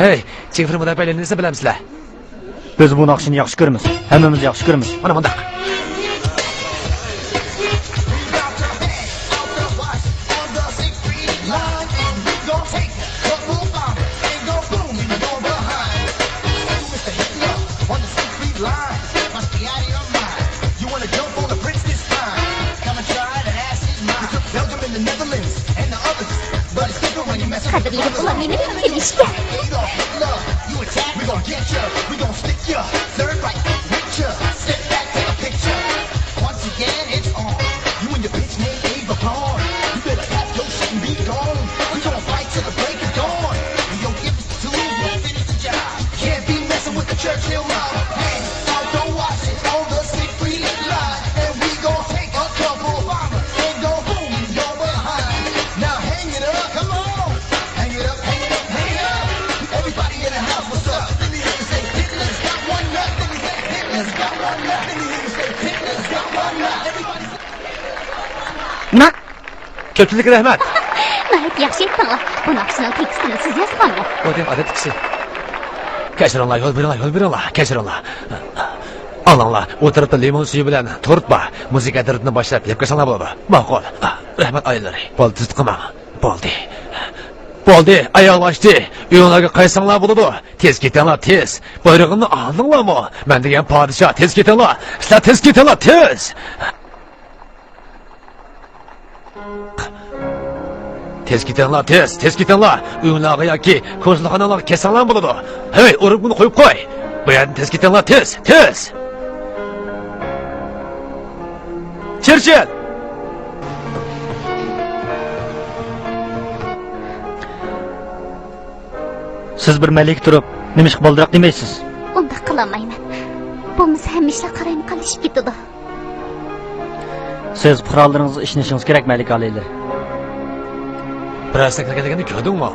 ھەي، چىڭفېن مۇداپىئە لىنىيىسىنى بىلەمسىلەر؟ بىز بۇ ناخشىنى ياخشى كۆرىمىز. ھەممىمىز ياخشى كۆرىمىز. مانا مۇنداق. قەدىرلىگۈم، ئۇلار مېنى كۈتۈۋېلىشكەن. كۆپچىلىككە رەھمەت. ناھايىتى ياخشى ئېيتتىڭلار. بۇ ناخشىنىڭ تېكىستىنى سىز يازقانمۇ؟ بۇ دەل ئادەتتىكىسى. كەچۈرۈڭلار، يول بېرىڭلار، يول بېرىڭلار، كەچۈرۈڭلار. ئاڭلاڭلار، ئۇ تەرەپتە لىمون سۈيى بىلەن تورت بار. مۇزىكا ئەترىتىنى باشلاپ يەپ كەلسەڭلار بولىدۇ. ماقۇل. رەھمەت ئائىلىلىرى. بولدى، تېز قىلماڭ. بولدى. بولدى، ئاياغلاشتى. ئۆيۈڭلارغا قايتساڭلار بولىدۇ. تېز كېتىڭلار، تېز. بايرىقىمنى ئاڭلىدىڭلارمۇ؟ مەن دېگەن پادىشاھ، تېز كېتىڭلار. سىلەر تېز كېتىڭلار، تېز. تېز كېتىڭلار، تېز، تېز كېتىڭلار. ئۆيۈڭلارغا ياكى كونسۇلخانىلارغا كەتسەڭلار بولىدۇ. ھەي، ئۇرۇپ بۇنى قويۇپ قوي. بۇ يەردىن تېز كېتىڭلار، تېز، تېز. چېرچىل! سىز بىر مەلىكە تۇرۇپ، نېمىشقا بالدۇراق دېمەيسىز؟ ئۇنداق قىلالمايمەن. بولمىسا ھەممە ئىشلار قالايمىقانلىشىپ كېتىدۇ. سىز پۇقرالىرىڭىزغا ئىشىنىشىڭىز كېرەك، مەلىكە ئالىيلىرى. بىر ھەسسە كىرگەنلىكىنى كۆردۈڭمۇ؟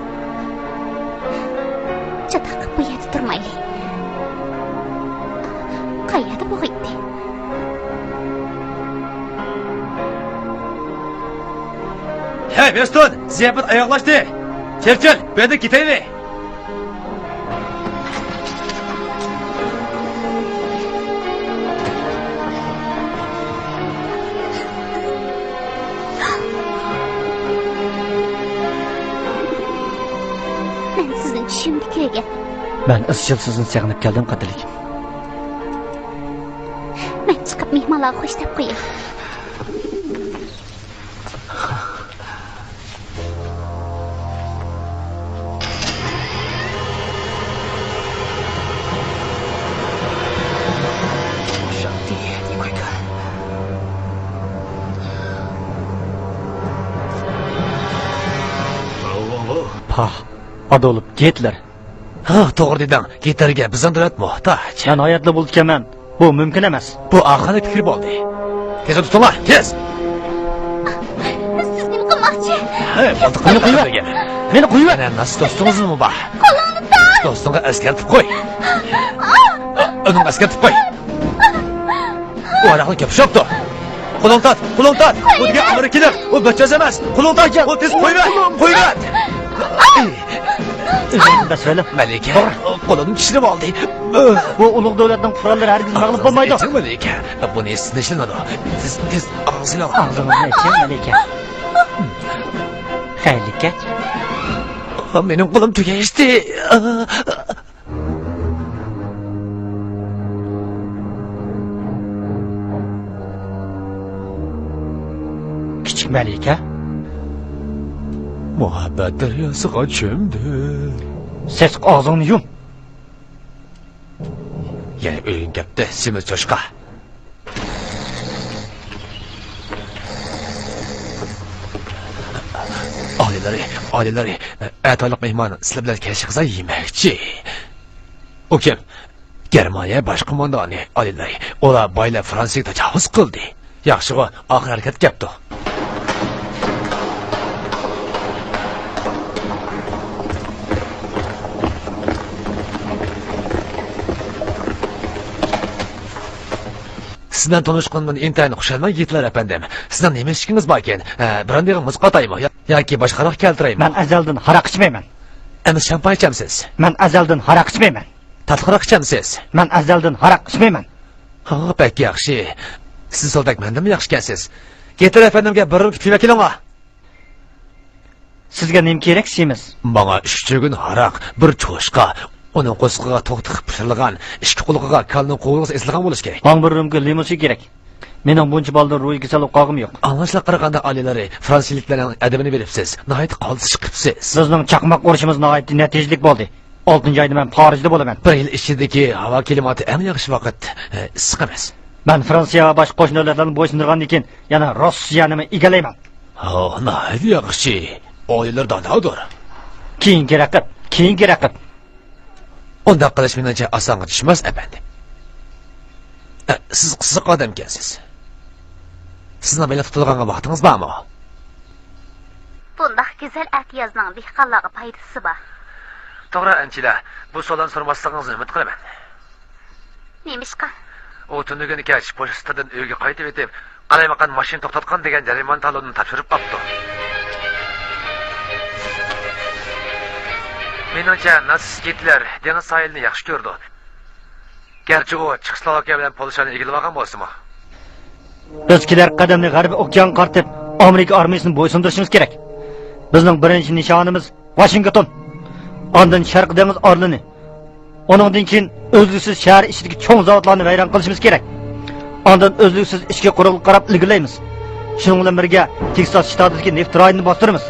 چاتاق، بۇ يەردە تۇرمايلى. قايەردە بولغىيتتى؟ ھەي، ۋېستون، زىياپەت ئاياغلاشتى. چېرچىل، بۇ يەردىن كېتەيلى. مەن سىزنى چۈشۈمدە كۆرگەن. مەن ئىزچىل سىزنى سېغىنىپ كەلدىم، قەدىرلىكىم. مەن چىقىپ مېھمانلارغا خوش دەپ قوياي. ئادولف گىتلېر. ھا، توغرا دېدىڭ. گىتلېرگە بىزنىڭ دۆلەت موھتاج. مەن ھاياتلا بولىدىكەنمەن. بۇ مۇمكىن ئەمەس. بۇ ئاخىرقى پىكىر بولدى. تېز تۇتۇڭلار، تېز! سىز نېمە قىلماقچى؟ ھە، بولدى، مېنى قويۇۋەت. مېنى قويۇۋەت. مانا ناسىي دوستىڭىزمۇ بار. قولۇڭنى تارت! دوستۇڭغا ئەسكەرتىپ قوي. ئۇنىڭغا ئەسكەرتىپ قوي. ئۇ ھاراقنى كۆپ ئىچىپتۇ. قولۇڭ تارت، قولۇڭ تارت. ئۇ دېگەن ئامېرىكىلىق. ئۇ بىر چۆز ئەمەس. قولۇڭ تارت. ئۇ تېز قويۇۋەت، قويۇۋەت. بەس بولۇڭ. مەلىكە، قولۇمنى چىشلىۋالدى. بۇ ئۇلۇغ دۆلەتنىڭ قوراللىرى ھەرگىز مەغلۇپ بولمايدۇ. ئېچىڭ، مەلىكە. بۇنى سىنىشلىنىدۇ. تېز، تېز ئاغزىنى ئاچ. ئاغزىڭىزنى ئېچىڭ، مەلىكە. خەيرلىككە. مېنىڭ قولۇم تۈگەشتى. كىچىك مەلىكە. مۇھەببەت دەرياسىغا چۆمدۈم. سېسىق ئاغزىڭنى يۇم. يەنە ئۆيۈڭ كەپتۇ، سېمىز چوشقا. ئالىيلىرى، ئالىيلىرى، ئەتالىق مېھمان سىلەر بىلەن كەچلىك غىزا يېمەكچى. ئۇ كىم؟ گېرمانىيە باش قوماندانى، ئالىيلىرى. ئۇلار بايلار فرانسىيەگە تاجاۋۇز قىلدى. ياخشىغۇ، ئاخىر ھەرىكەت كەپتۇ. سىز بىلەن تونۇشقىنىمدىن ئىنتايىن خۇشالمەن، گىتلېر ئەپەندىم. سىزنىڭ نېمە ئىشىكىڭىز باركىن؟ ھە، برېندىغا مۇز قاتايمۇ يا-، ياكى باشقا ھاراق كەلتۈرەيمۇ؟ مەن ئەزەلدىن ھاراق ئىچمەيمەن. ئەمىسە شامپان ئىچەمسىز؟ مەن ئەزەلدىن ھاراق ئىچمەيمەن. تاتلىقراق ئىچەمسىز؟ مەن ئەزەلدىن ھاراق ئىچمەيمەن. ھا، بەك ياخشى. سىز سولدەك مەندىنمۇ ياخشىكەنسىز. گىتلېر ئەپەندىمگە بىر رۇمكا پىۋا كېلىڭلار. سىزگە نېمە كېرەك، سېمىز؟ ماڭا ئۈچ چۈگۈن ھاراق، بىر چوشقا، ئۇنىڭ قورسىقىغا توخۇ تىقىپ پىشۇرۇلغان، ئىككى قۇلىقىغا كالىنىڭ قوۋۇرغىسى ئېسىلغان بولۇشى كېرەك. ماڭا بىر رۇمكا لىمۇسى كېرەك. مېنىڭ بۇنچە بالدۇر روھىي كېسەل بولۇپ قالغۇم يوق. ئاڭلاشلارغا قارىغاندا، ئالىيلىرى، فرانسىيىلىكلەرنىڭ ئەدىپىنى بېرىپسىز. ناھايىتى قالتىس چىقىپسىز. بىزنىڭ چاقماق ئۇرۇشىمىز ناھايىتى نەتىجىلىك بولدى. ئالتىنچى ئايدا مەن پارىژدا بولىمەن. بىر يىل ئىچىدىكى ھاۋا كىلىماتى ئەڭ ياخشى ۋاقىت، ئىسسىق ئەمەس. مەن فرانسىيە ۋە باشقا قوشنا دۆلەتلەرنى بويسۇندۇرغاندىن كېيىن، يەنە روسىيەنىمۇ ئىگىلەيمەن. ھو، ناھايىتى ياخشى. ئالىيلار دادادۇر. كېيىنكى رەقىب، كېيىنكى رەقىب. ئۇنداق قىلىش مېنىڭچە ئاسانغا چۈشمەس، ئەپەندىم. ئە، سىز قىزىق ئادەمكەنسىز. سىزنىڭ بېلىق تۇتىدىغانغا ۋاقتىڭىز بارمۇ؟ بۇنداق گۈزەل ئەتىيازنىڭ دېھقانلارغا پايدىسى بار. توغرا، ئەنچىلە، بۇ سوئاللارنى سورىماسلىقىڭىزنى ئۈمىد قىلىمەن. نېمىشقا؟ ئۇ تۈنۈگۈن كەچ پوچتىدىن ئۆيگە قايتىۋېتىپ، قالايمىقان ماشىنا توختاتقان دېگەن جەرىمانە تالونىنى تاپشۇرۇپ قاپتۇ. مېنىڭچە، ناتسىست گىتلېر دېڭىز ساھىلىنى ياخشى كۆرىدۇ. گەرچە ئۇ چېخوسلوۋاكىيە بىلەن پولشانى ئىگىلىۋالغان بولسىمۇ. بىز كېلەر قەدەمنى غەربىي ئوكيانغا قارىتىپ، ئامېرىكا ئارمىيىسىنى بويسۇندۇرۇشىمىز كېرەك. بىزنىڭ بىرىنچى نىشانىمىز ۋاشىنگتون، ئاندىن شەرقىي دېڭىز ئارىلىنى، ئۇنىڭدىن كېيىن ئۈزلۈكسىز شەھەر ئىچىدىكى چوڭ زاۋۇتلارنى ۋەيران قىلىشىمىز كېرەك. ئاندىن ئۈزلۈكسىز ئىچكى قۇرۇقلۇققا قاراپ ئىلگىرىلەيمىز. شۇنىڭ بىلەن بىرگە، تېكساس شتاتىدىكى نېفىت رايونىنى باستۇرىمىز.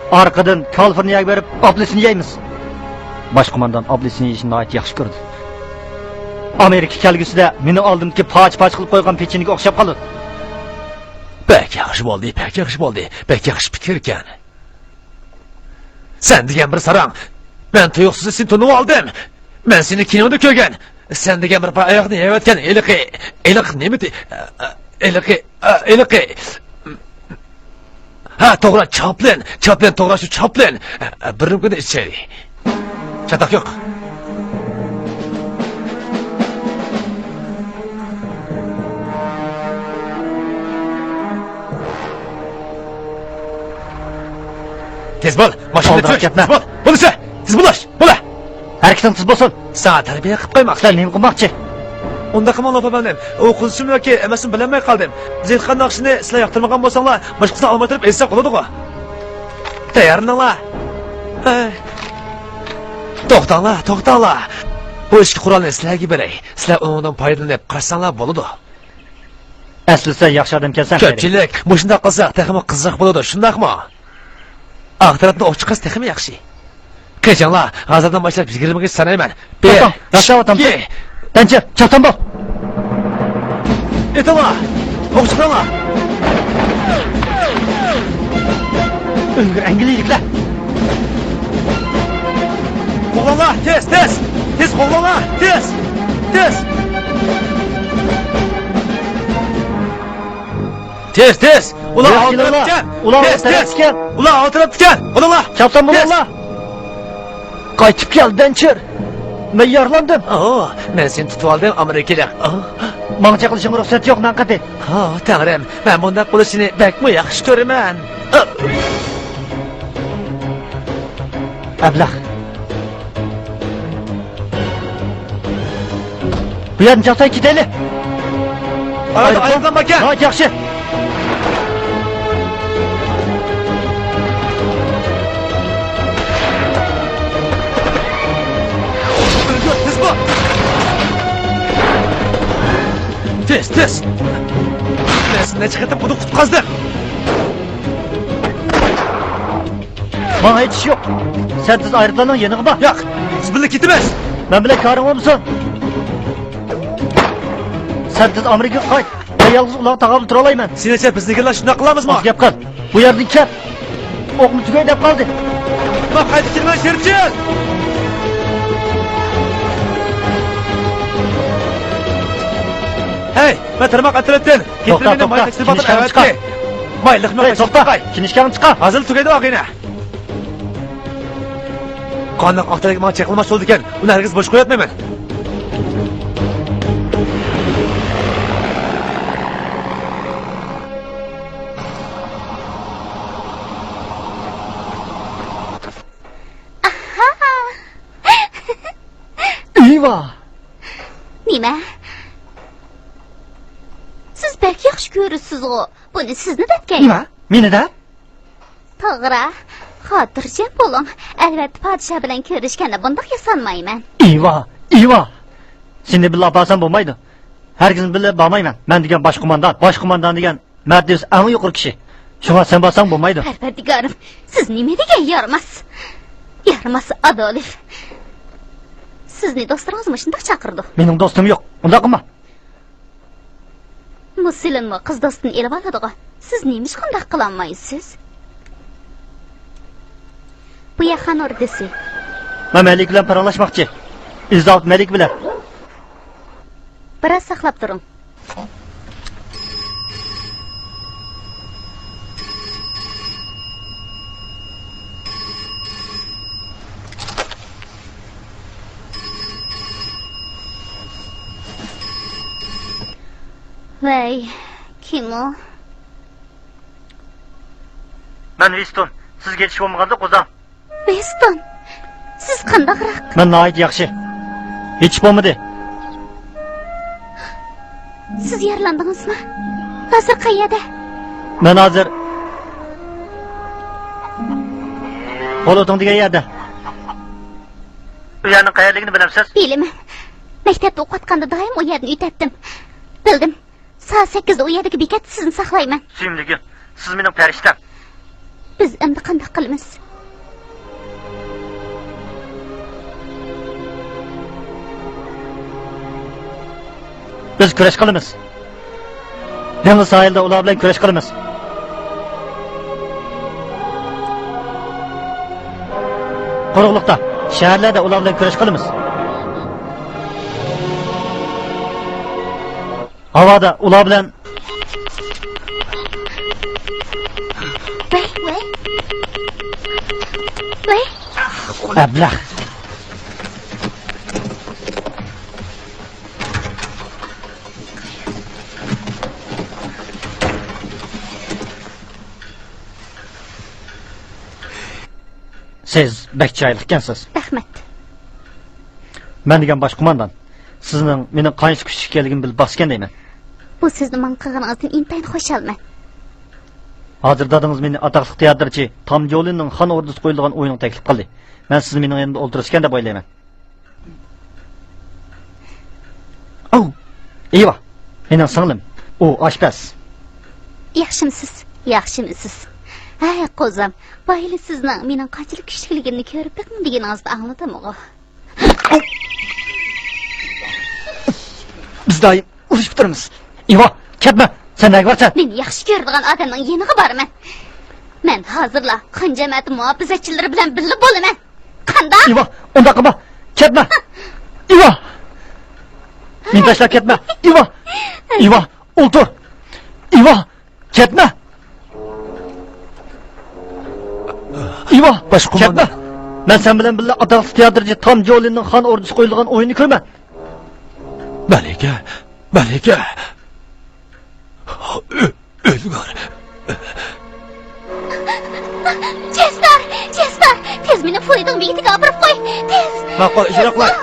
ئارقىدىن كالىفورنىيەگە بېرىپ، ئاپېلسىن يەيمىز. باش قوماندان ئاپېلسىن يېيىشنى ناھايىتى ياخشى كۆرىدۇ. ئامېرىكا كەلگۈسىدە مېنىڭ ئالدىمدىكى پارچە-پارچە قىلىپ قويغان پېچىنىگە ئوخشاپ قالىدۇ. بەك ياخشى بولدى، بەك ياخشى بولدى، بەك ياخشى پىكىر ئىكەن. سەن دېگەن بىر ساراڭ. مەن تۇيۇقسىز سېنى تونۇۋالدىم. مەن سېنى كىنودا كۆرگەن. سەن دېگەن بىر پاي ئاياغنى يەۋەتكەن ھېلىقى، ھېلىقى نېمىدى؟ ھېلىقى، ھېلىقى. ھە، توغرا، چاپلىن. چاپلىن، توغرا، شۇ چاپلىن. بىر رۇمكىنى ئىچەيلى. چاتاق يوق. تېز بول، ماشىنىنى ئالدىراپ چۈش، كەتمە. تېز بول. بولىسە، تېز بولاش، بولا. ھەرىكىتىڭ تېز بولسۇن. ساڭا تەربىيە قىلىپ قويماقچى. سەن نېمە قىلماقچى؟ ئۇنداق قىلماڭلار، ئاپا، مەن ئۇ قىزچىمۇ ياكى ئەمەسمۇ بىلەلمەي قالدىم. بىز ئېيتقان ناخشىنى سىلەر ياقتۇرمىغان بولساڭلار، باشقىسىنى ئالماشتۇرۇپ ئېيتساق بولىدىغۇ. تەييارلىنىڭلار. ھەي. توختاڭلار، توختاڭلار. بۇ ئىككى قورالنى سىلەرگە بېرەي. سىلەر ئۇنىڭدىن پايدىلىنىپ قاچساڭلار بولىدۇ. ئەسلى سەن ياخشى ئادەمكەنسەن، خەيرى. كۆپچىلىك، مۇشۇنداق قىلساق تېخىمۇ قىزىقراق بولىدۇ، شۇنداقمۇ؟ ئاق تەرەپتىن ئوق چىقارسا تېخىمۇ ياخشى. قېچىڭلار، ھازىردىن باشلاپ يىگىرمىگىچە سانايمەن. بىر، توختاڭ، راستلاۋاتامسىز؟ ئىككى. دەنچە، چاتام بول! ئېتىڭلار! ئوق چىقىرىڭلار! ئۆلگۈر ئەنگلىيىلىكلەر! قوغلاڭلار، تېز، تېز! تېز قوغلاڭلار، تېز! تېز! تېز، تېز! ئۇلار ئالدىراپ كەل! ئۇلار تېز، تېز! ئۇلار ئالدىراپ كەل! بولۇڭلار! چاپسان بولۇڭلار! قايتىپ كەل، دەنچىر! مەن يارىلاندىم! ئاھ، مەن سېنى تۇتۇۋالدىم، ئامېرىكىلىق! ماڭا چېقىلىشىڭغا رۇخسەت يوق، ماڭ قېتى! ئاھ، تەڭرىم، مەن بۇنداق بولۇشىنى بەكمۇ ياخشى كۆرىمەن! ئەبلەخ! بۇ يەردىن چاقساي كېتەيلى. ئايروپىلان باركەن. ھاي، ياخشى. تېز بول. تېز، تېز. مەن سېنى نەچچە قېتىم بۇنى قۇتقۇزدۇم. ماڭا ھېچ ئىش يوق. سەن تېز ئايروپىلاننىڭ يېنىغا بار. ياق، بىز بىللە كېتىمىز. مەن بىلەن كارىڭ بولمىسۇن. سەن تېز ئامېرىكىغا قايت. مەن يالغۇز ئۇلارغا تاقابىل تۇرالايمەن. سېنىڭچە بىز نېگىرلار شۇنداق قىلامىزمۇ؟ ئاز گەپ قىل. بۇ يەردىن كەت. ئوقمۇ تۈگەي دەپ قالدى. ماڭ قايتىپ كېلىمەن، شېرىپجان! ھەي، مەن تارماق ئەترەتتىن. توختا، توختا. كىنىشكاڭنى چىقار. ماي لىقمە. ھەي، توختا. كىنىشكاڭنى چىقار. ھازىر تۈگەيدۇ ئاغىنە. قانداق ئاق تەلەك ماڭا چېقىلماس بولىدىكەن، ئۇنى ھەرگىز بوش قويۇۋەتمەيمەن. ئاھا! ئىۋا! نېمە؟ سىز بەك ياخشى كۆرىسىزغۇ. بۇنى سىزنى دەپكەن. نېمە؟ مېنى دەپ؟ توغرا. خاتىرجەم بولۇڭ. ئەلۋەتتە، پادىشاھ بىلەن كۆرۈشكەندە بۇنداق ياسانمايمەن. ئىۋا! ئىۋا! سېنى بىللە ئاپارسام بولمايدۇ. ھەرگىز بىللە بارمايمەن. مەن دېگەن باش قوماندان. باش قوماندان دېگەن مەرتىۋىسى ئەڭ يۇقىرى كىشى. شۇڭا سەن بارساڭ بولمايدۇ. پەرۋەردىگارىم، سىز نېمە دېگەن يارىماس! يارىماس ئادولف! سىزنى دوستلىرىڭىز مۇشۇنداق چاقىرىدۇ. مېنىڭ دوستۇم يوق. ئۇنداق قىلما. مۇسىلىنمۇ قىز دوستىنى ئېلىۋالىدىغۇ. سىز نېمىشقا ئۇنداق قىلالمايسىز؟ بۇ يەر خان ئوردىسى. مەن مەلىكە بىلەن پاراڭلاشماقچى. ئېلىزابېت مەلىكە بىلەن. بىراز ساقلاپ تۇرۇڭ. ۋەي، كىم ئۇ؟ مەن ۋىستون. سىزگە ھېچ بولمىغاندا قوزام. ۋىستون، سىز قانداقراق؟ مەن ناھايىتى ياخشى. ھېچ بولمىدى. سىز يارىلاندىڭىزمۇ؟ ھازىر قەيەردە؟ مەن ھازىر پولۇتۇڭ دېگەن يەردە. ئۇ يەرنىڭ قەيەرلىكىنى بىلەمسىز؟ بىلىمەن. مەكتەپتە ئوقۇۋاتقاندا دائىم ئۇ يەردىن ئۆتەتتىم. بىلدىم. سائەت سەككىزدە ئۇ يەردىكى بېكەتتە سىزنى ساقلايمەن. سۆيۈملۈكۈم، سىز مېنىڭ پەرىشتەم. بىز ئەمدى قانداق قىلىمىز؟ بىز كۈرەش قىلىمىز. دېڭىز ساھىلىدا ئۇلار بىلەن كۈرەش قىلىمىز. قۇرۇقلۇقتا، شەھەرلەردە ئۇلار بىلەن كۈرەش قىلىمىز. ھاۋادا ئۇلار بىلەن. ۋەي، ۋەي. ۋەي. ئەبلەخ. سىز بەك چىرايلىق ئىكەنسىز. رەھمەت. مەن دېگەن باش قوماندان سىزنىڭ مېنىڭ قانچىلىك كۈچلۈك ئىكەنلىكىمنى بىلىپ باقسىكەن دەيمەن. بۇ سىزنىڭ ماڭا قىلغىنىڭىزدىن ئىنتايىن خۇشالمەن. ھازىر دادىڭىز مېنى ئاتاقلىق تىياتىرچى تام جولىننىڭ خان ئوردىسىغا قويۇلىدىغان ئويۇنغا تەكلىپ قىلدى. مەن سىزنى مېنىڭ يېنىمدا ئولتۇرسىكەن دەپ ئويلايمەن. ئاۋۇ! ئىۋا! مېنىڭ سىڭلىم. ئۇ ئاشپەز. ياخشىمۇسىز؟ ياخشىمۇسىز؟ ھەي، قوزام، بايىلا سىزنىڭ مېنىڭ قانچىلىك كۈچلۈكلۈكۈمنى كۆرۈپ بېقىڭ دېگىنىڭىزنى ئاڭلىدىمغۇ؟ بىز دائىم ئۇرۇشۇپ تۇرىمىز. ئىۋا، كەتمە! سەن نەگە بارىسەن؟ مېنى ياخشى كۆرىدىغان ئادەمنىڭ يېنىغا بارىمەن. مەن ھازىرلا خان جەمەتى مۇھاپىزەتچىلىرى بىلەن بىللە بولىمەن. قانداق؟ ئىۋا، ئۇنداق قىلما. كەتمە. ئىۋا. مېنى تاشلاپ كەتمە. ئىۋا. ئىۋا، ئولتۇر. ئىۋا، كەتمە. ئىۋا، باشقۇمان. كەتمە. مەن سەن بىلەن بىللە ئاتاقلىق تىياتىرچى تام جولىننىڭ خان ئوردىسى قويۇلغان ئويۇنىنى كۆرىمەن. مەلىكە، مەلىكە. ئۆ-، ئۆلگۈر. چېستېر، چېستېر، تېز مېنى فويېدىن بېكىتىگە ئاپىرىپ قوي، تېز. ماقۇل، ئىجرا قىلاي.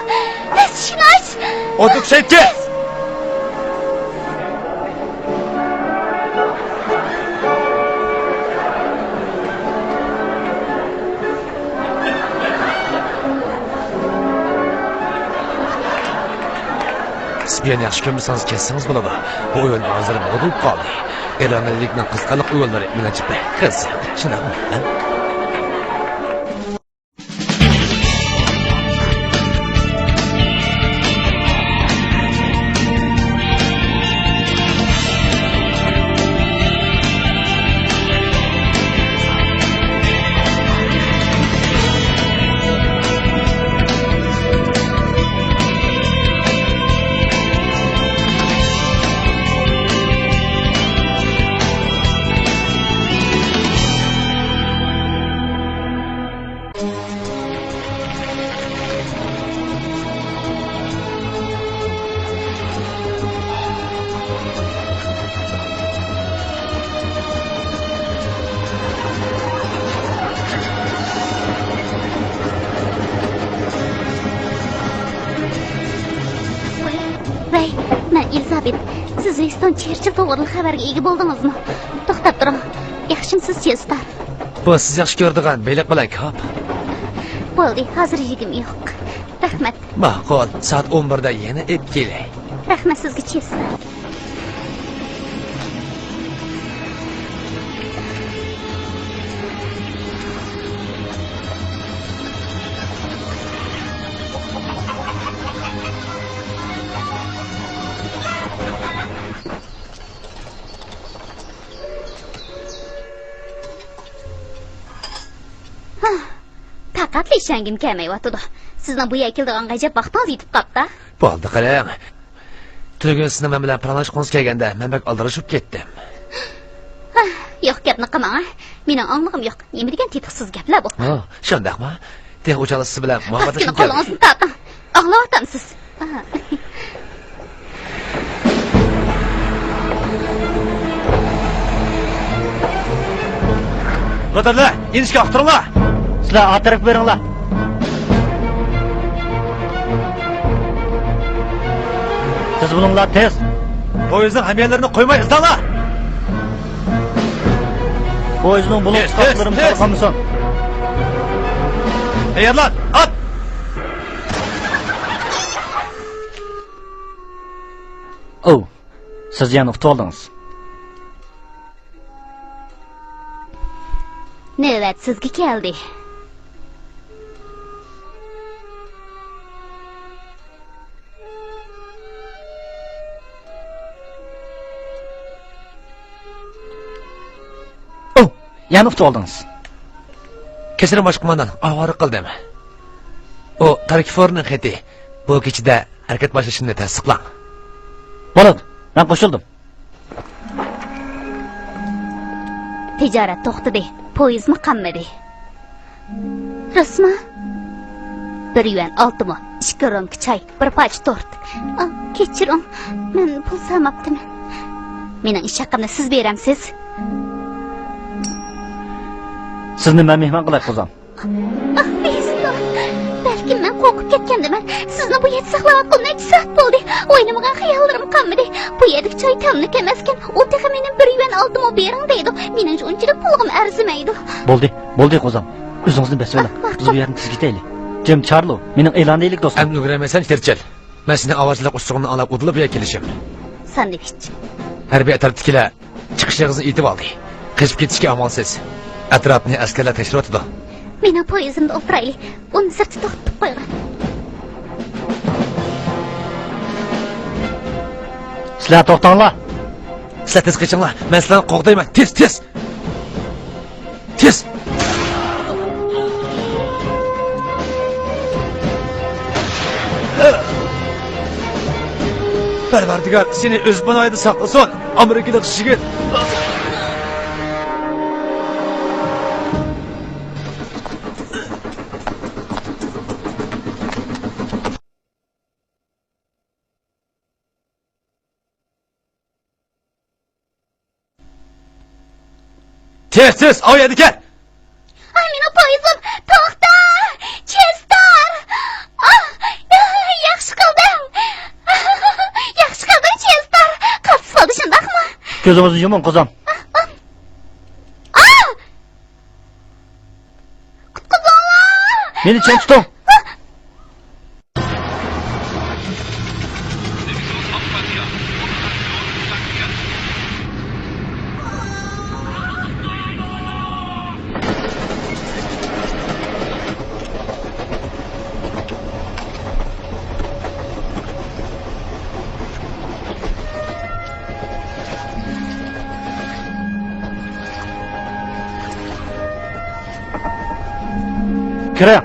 تېز ئىشىكنى ئاچ. ئوتۇك شەيتكە. سىپىيان ياخشى كۆرمىسىڭىز كەتسىڭىز بولىدۇ. بۇ ئويۇن ھازىر مودا بولۇپ قالدى. ئېلانىلىكنىڭ قىزىقارلىق ئويۇنلىرى مېنىڭچە بەك قىزىق. شۇنداقمۇ؟ ھە؟ ۋەي، مەن ئېلىزابېت. سىز ۋىنستون چېرچىل توغرىلىق خەۋەرگە ئىگە بولدىڭىزمۇ؟ توختاپ تۇرۇڭ. ياخشىمۇسىز، چېستېر؟ بۇ سىز ياخشى كۆرىدىغان بېلىق بىلەن كاپ. بولدى، ھازىر يېگۈم يوق. رەھمەت. ماقۇل، سائەت ئون بىردە يەنە ئېلىپ كېلەي. رەھمەت سىزگە، چېستېر. ھا، پەقەتلا ئىشەنگۈم كەلمەيۋاتىدۇ. سىزنىڭ بۇ يەرگە كېلىدىغان غەجەپ ۋاقتىڭىز يېتىپ قاپتۇ. بولدى قېرىڭ. تۈنۈگۈن سىزنىڭ مەن بىلەن پاراڭلاشقۇڭىز كەلگەندە، مەن بەك ئالدىرىشىپ كەتتىم. ھا، يوق، گەپنى قىلماڭ، ھە. مېنىڭ ئاڭلىغۇم يوق. نېمە دېگەن تېتىقسىز گەپلەر بۇ؟ ھا، شۇنداقمۇ؟ تېخى ئۇچالىسى بىلەن مۇھەببەتلىشىپ كەلدى. قولىڭىزنى تارتىڭ. ئاڭلاۋاتامسىز؟ كوتۇرلا، ئىنىشكە ئاختۇرۇڭلار. سىلەر ئارقا تەرەپكە بېرىڭلار. تېز بولۇڭلار، تېز. پويىزنىڭ ھەميانلىرىنى قويماي ئىزدەڭلار. پويىزنىڭ بۇلۇڭ تۇتقاقلىرىمۇ تارقالمىسۇن. تەييارلان، ئات! ئوۋ، سىز يەنە ئۇتۇۋالدىڭىز. نۆۋەت سىزگە كەلدى. ئوھ، يەنە ئۇتۇۋالدىڭىز. كەچۈرۈڭ، باشقۇماندان، ئاۋارە قىلدىم. ئۇ تاركىفورنىڭ خېتى. بۇ كېچىدە ھەرىكەت باشلىشىمنى تەستىقلاڭ. بولىدۇ، مەن قوشۇلدۇم. تىجارەت توختىدى، پويىزمۇ قالمىدى. راستمۇ؟ بىر يۈەن ئالتىنمۇ، ئىككى رومكا چاي، بىر پارچە تورت. ئا، كەچۈرۈڭ، مەن پۇل سالماپتىمەن. مېنىڭ ئىش ھەققىمنى سىز بېرەمسىز؟ سىزنى مەن مېھمان قىلاي، قوزام. ئاھ، بېھىستو! بەلكىم مەن قورقۇپ كەتكەندىمەن. سىزنى بۇ يەردە ساقلاۋاتقىلى نەچچە سائەت بولدى. ئويلىمىغان خىياللىرىم قالمىدى. بۇ يەردىكى چاي تەملىك ئەمەسكەن. ئۇ تېخى مېنى بىر يۈەن ئالتىنمۇ بېرىڭ دەيدۇ. مېنىڭچە ئۇنچىلىك پۇلغىمۇ ئەرزىمەيدۇ. بولدى، بولدى، قوزام. ئۆزىڭىزنى بېسىۋېلىڭ. ئاھ، ماقۇل. بىز بۇ يەردىن تېز كېتەيلى. جىم، چارلو، مېنىڭ ئېلان دەيلىك دوستۇم. ئەمدى ئۈلگۈرەلمەيسەن، چېرچىل. مەن سېنىڭ ئاۋارىچىلىك ئۇسسۇلۇڭنى ئاڭلاپ ئۇدۇللا بۇ يەرگە كېلىشىم. ساندۋىچ. ھەربىي ئەترەتتىكىلەر چىقىش يېغىسىنى ئېيتىۋالدى. قېچىپ كېتىشكە ئامالسىز. ئەتراپنى ئەسكەرلەر تەكشۈرۈۋاتىدۇ. مېنىڭ پويىزىمدا ئولتۇرايلى. ئۇنى سىرتتا توختىتىپ قويغىن. سىلەر توختاڭلار. سىلەر تېز قېچىڭلار. مەن سىلەرنى قوغدايمەن. تېز، تېز! تېز! پەرۋەردىگار سېنى ئۆز پاناھىدا ساقلىسۇن، ئامېرىكىلىق يىگىت. تېز، تېز، ئاۋۇ يەردە كەل! ئاي، مېنىڭ پويىزىم! توختا! چېستار! ئاھ، ياخشى قىلدىڭ! ياخشى قىلدىڭ، چېستار! قاتتىق سالدى، شۇنداقمۇ؟ كۆزىڭىزنى يۇمۇڭ، قىزىم. ئاھ! قۇتقۇزۇڭلار! مېنى چىڭ تۇتۇڭ! كىرىڭ.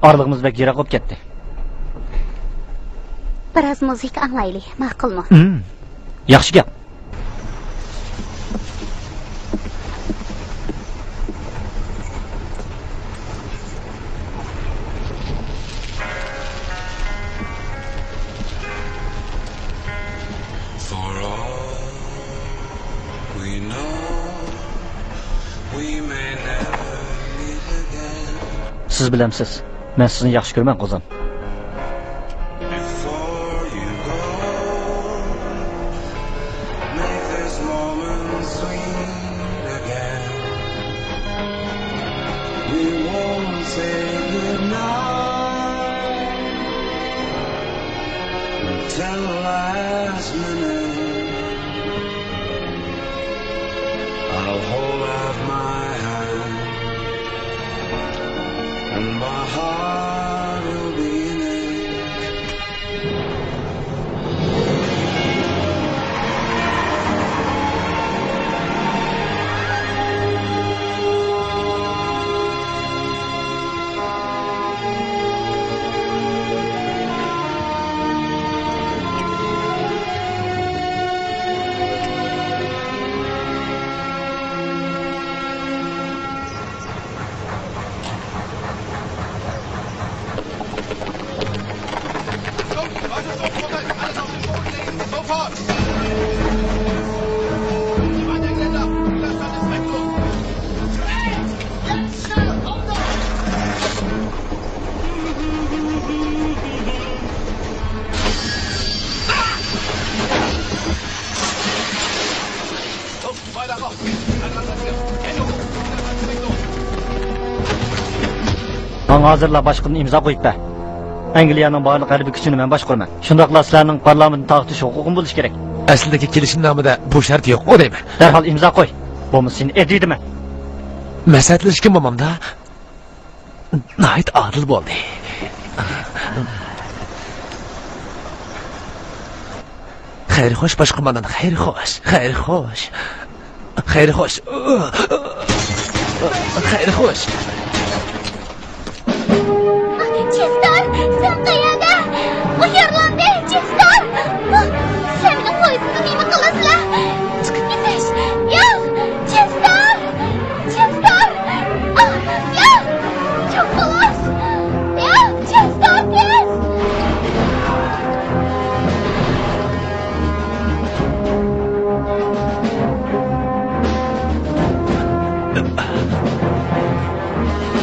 ئارىلىقىمىز بەك يىراق بولۇپ كەتتى. بىراز مۇزىكا ئاڭلايلى، ماقۇلمۇ؟ ھىم، ياخشى گەپ. For all we know, we may never meet again. سىز بىلەمسىز، مەن سىزنى ياخشى كۆرىمەن، قوزام. Before you go, make this moment sweet again. We won't say goodnight until the last minute. I'll hold out my hand, and my heart will be in it. ماڭا ھازىرلا باشقىدىن ئىمزا قويۇپ بەر. ئەنگلىيەنىڭ بارلىق ھەربىي كۈچىنى مەن باشقۇرىمەن. شۇنداقلا سىلەرنىڭ پارلامېنتنى تارقىتىش ھوقۇقىمۇ بولۇشى كېرەك. ئەسلىدىكى كېلىشىمنامىدە بۇ شەرت يوقمۇ دەيمەن. دەرھال ئىمزا قوي. بولمىسا سېنى ئېتىۋېتىمەن. مەسلىھەتلەشكەن بولمامدا؟ ناھايىتى ئادىل بولدى. خەير خوش، باش قوماندان، خەير خوش، خەير خوش. خەير خوش. خەير خوش. چېستار، سەن قەيەردە؟ ئۇ يارىلاندى، چېستار. سەن مېنىڭ پويىزىمنى نېمە قىلىسىلەر؟ چىقىپ كېتىش. ياق، چېستار. چېستار! ئاھ، ياق! چوققىلاش! ياق، چېستار، تېز!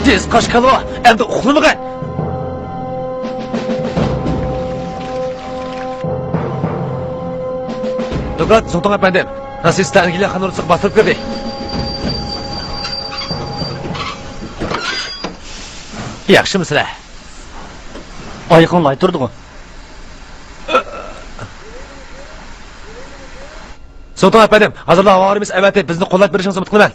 تېز قاچ، كالۋا! ئەمدى ئۇخلىمىغىن! دوكلات، زۇڭتۇڭ ئەپەندىم. ناتسىستلار ئەنگلىيە خان ئوردىسىغا باستۇرۇپ كىردى. ياخشىمۇسىلەر؟ ئايىقىڭ لاي تۇردىغۇ. سۇلتان ئەپەندىم، ھازىرلا ھاۋا ئارمىيىسى ئەۋەتىپ، بىزنى قوللاپ بېرىشىڭىزنى ئۈمىد قىلىمەن.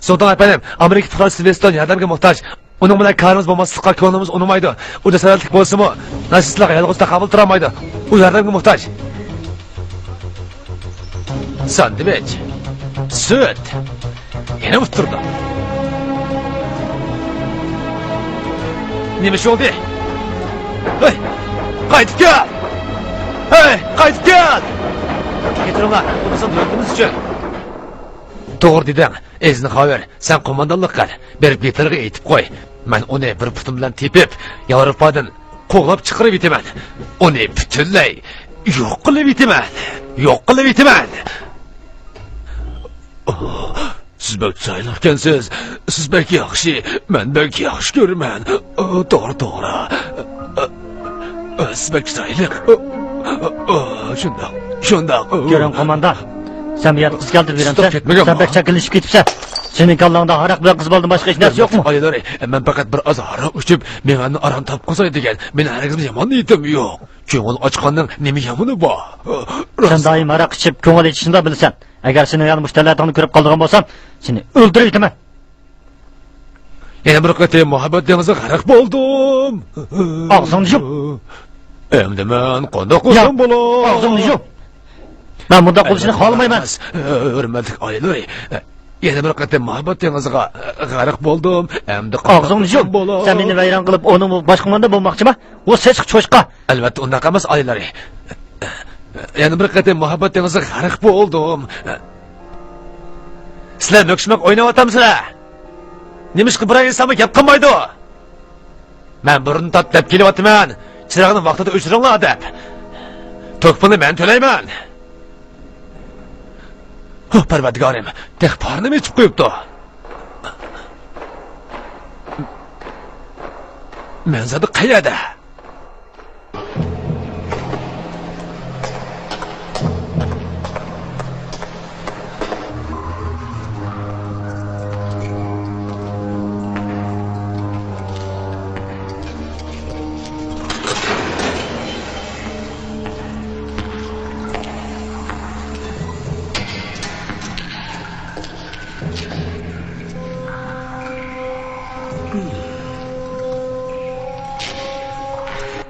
سۇلتان ئەپەندىم، ئامېرىكا پۇقراسى سىلۋېستون ياردەمگە موھتاج. ئۇنىڭ بىلەن كارىمىز بولماسلىققا كۆڭلىمىز ئۇنىمايدۇ. ئۇ جاسارەتلىك بولسىمۇ، ناشتىسىزلىق يالغۇز تاقابىل تۇرالمايدۇ. ئۇ ياردەمگە موھتاج. ساندۋىچ، سۈت، يەنە ئۇتتۇردۇق. نېمە ئىش بولدى؟ ھەي، قايتىپ كەل! ھەي، قايتىپ كەل! كېتىرىڭلار، بۇ بىزنىڭ دۆلىتىمىز ئۈچۈن. توغرا دېدىڭ، ئېيزېنخاۋېر، سەن قوماندانلىق قىل، بېرىپ گىتلېرغا ئېيتىپ قوي، مەن ئۇنى بىر پۇتۇم بىلەن تېپىپ، ياۋروپادىن قوغلاپ چىقىرىۋېتىمەن. ئۇنى پۈتۈنلەي يوق قىلىۋېتىمەن. يوق قىلىۋېتىمەن. سىز بەك چىرايلىقكەنسىز. سىز بەك ياخشى. مەن بەك ياخشى كۆرىمەن. توغرا، توغرا. سىز بەك چىرايلىق. شۇنداق، شۇنداق. كۆرۈڭ، قوماندان. سەن بۇ يەردە قىز كەلتۈرۈپ يۈرەمسەن؟ سەن بەك چەككىلىشىپ كېتىپسەن. سېنىڭ كاللاڭدا ھاراق بىلەن قىز بالىدىن باشقا ھېچ نەرسە يوقمۇ؟ ئاياللىرى، مەن پەقەت بىر ئاز ھاراق ئىچىپ، مېڭەمنى ئارام تاپقۇزاي دېگەن. مېنىڭ ھەرگىزمۇ يامان نىيىتىم يوق. كۆڭۈل ئاچقاننىڭ نېمە يامىنى بار؟ سەن دائىم ھاراق ئىچىپ، كۆڭۈل ئېچىشنىلا بىلىسەن. ئەگەر سېنىڭ يەنە مۇشۇ تەلەتىڭنى كۆرۈپ قالىدىغان بولسام، سېنى ئۆلتۈرۈۋېتىمەن. يەنە بىر قېتىم مۇھەببەت دېڭىزىغا غەرق بولدۇم. ئاغزىڭنى يۇم. ئەمدى مەن قانداق قىلسام بولار؟ ئاغزىڭنى يۇم. مەن بۇنداق بولۇشىنى خالىمايمەن. ھۆرمەتلىك ئاياللىرى، يەنە بىر قېتىم مۇھەببەت دېڭىزىغا غەرق بولدۇم. ئەمدى قانداق قىلسام بولار؟ ئاغزىڭنى يۇم. سەن مېنى ۋەيران قىلىپ، ئۇنىڭ باشقا قوماندان بولماقچىما؟ ئۇ سېسىق چوشقا. ئەلۋەتتە ئۇنداق ئەمەس، ئاياللىرى. يەنە بىر قېتىم مۇھەببەت دېڭىزىغا غەرق بولدۇم. سىلەر مۆكۈشمەك ئويناۋاتامسىلەر؟ نېمىشقا بىرەر ئىنسانمۇ گەپ قىلمايدۇ؟ مەن بۇرۇن تارتىپ دەپ كېلىۋاتىمەن، چىراغنى ۋاقتىدا ئۆچۈرۈڭلار دەپ. تۆھپىنى مەن تۆلەيمەن. ھو، پەرۋەردىگارىم، تېخى پارنىمۇ ئېچىپ قويۇپتۇ. مەن زادى قەيەردە؟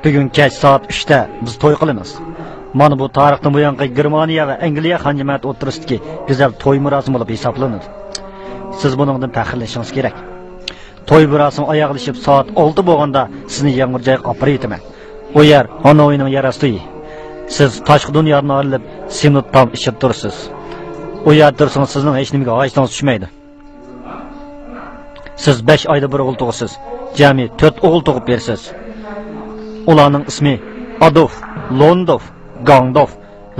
بۈگۈن كەچ سائەت ئۈچتە بىز توي قىلىمىز. مانا بۇ تارىختىن بۇيانقى گېرمانىيە ۋە ئەنگلىيە خان جەمەتى ئوتتۇرىسىدىكى گۈزەل توي مۇراسىمى بولۇپ ھېسابلىنىدۇ. سىز بۇنىڭدىن پەخىرلىنىشىڭىز كېرەك. توي مۇراسىمى ئاياغلىشىپ سائەت ئالتە بولغاندا سىزنى يېڭى بىر جايغا ئاپىرىۋېتىمەن. ئۇ يەر ھانوينىڭ يەر ئاستى ئۆيى. سىز تاشقى دۇنيادىن ئايرىلىپ، سېمونت تام ئىچىدە تۇرىسىز. ئۇ يەردە تۇرسىڭىز سىزنىڭ ھېچنېمىگە ھاجىتىڭىز چۈشمەيدۇ. سىز بەش ئايدا بىر ئوغۇل تۇغىسىز. جەمئىي تۆت ئوغۇل تۇغۇپ بېرىسىز. ئۇلارنىڭ ئىسمى ئادولف، لوندوف، گاڭدوف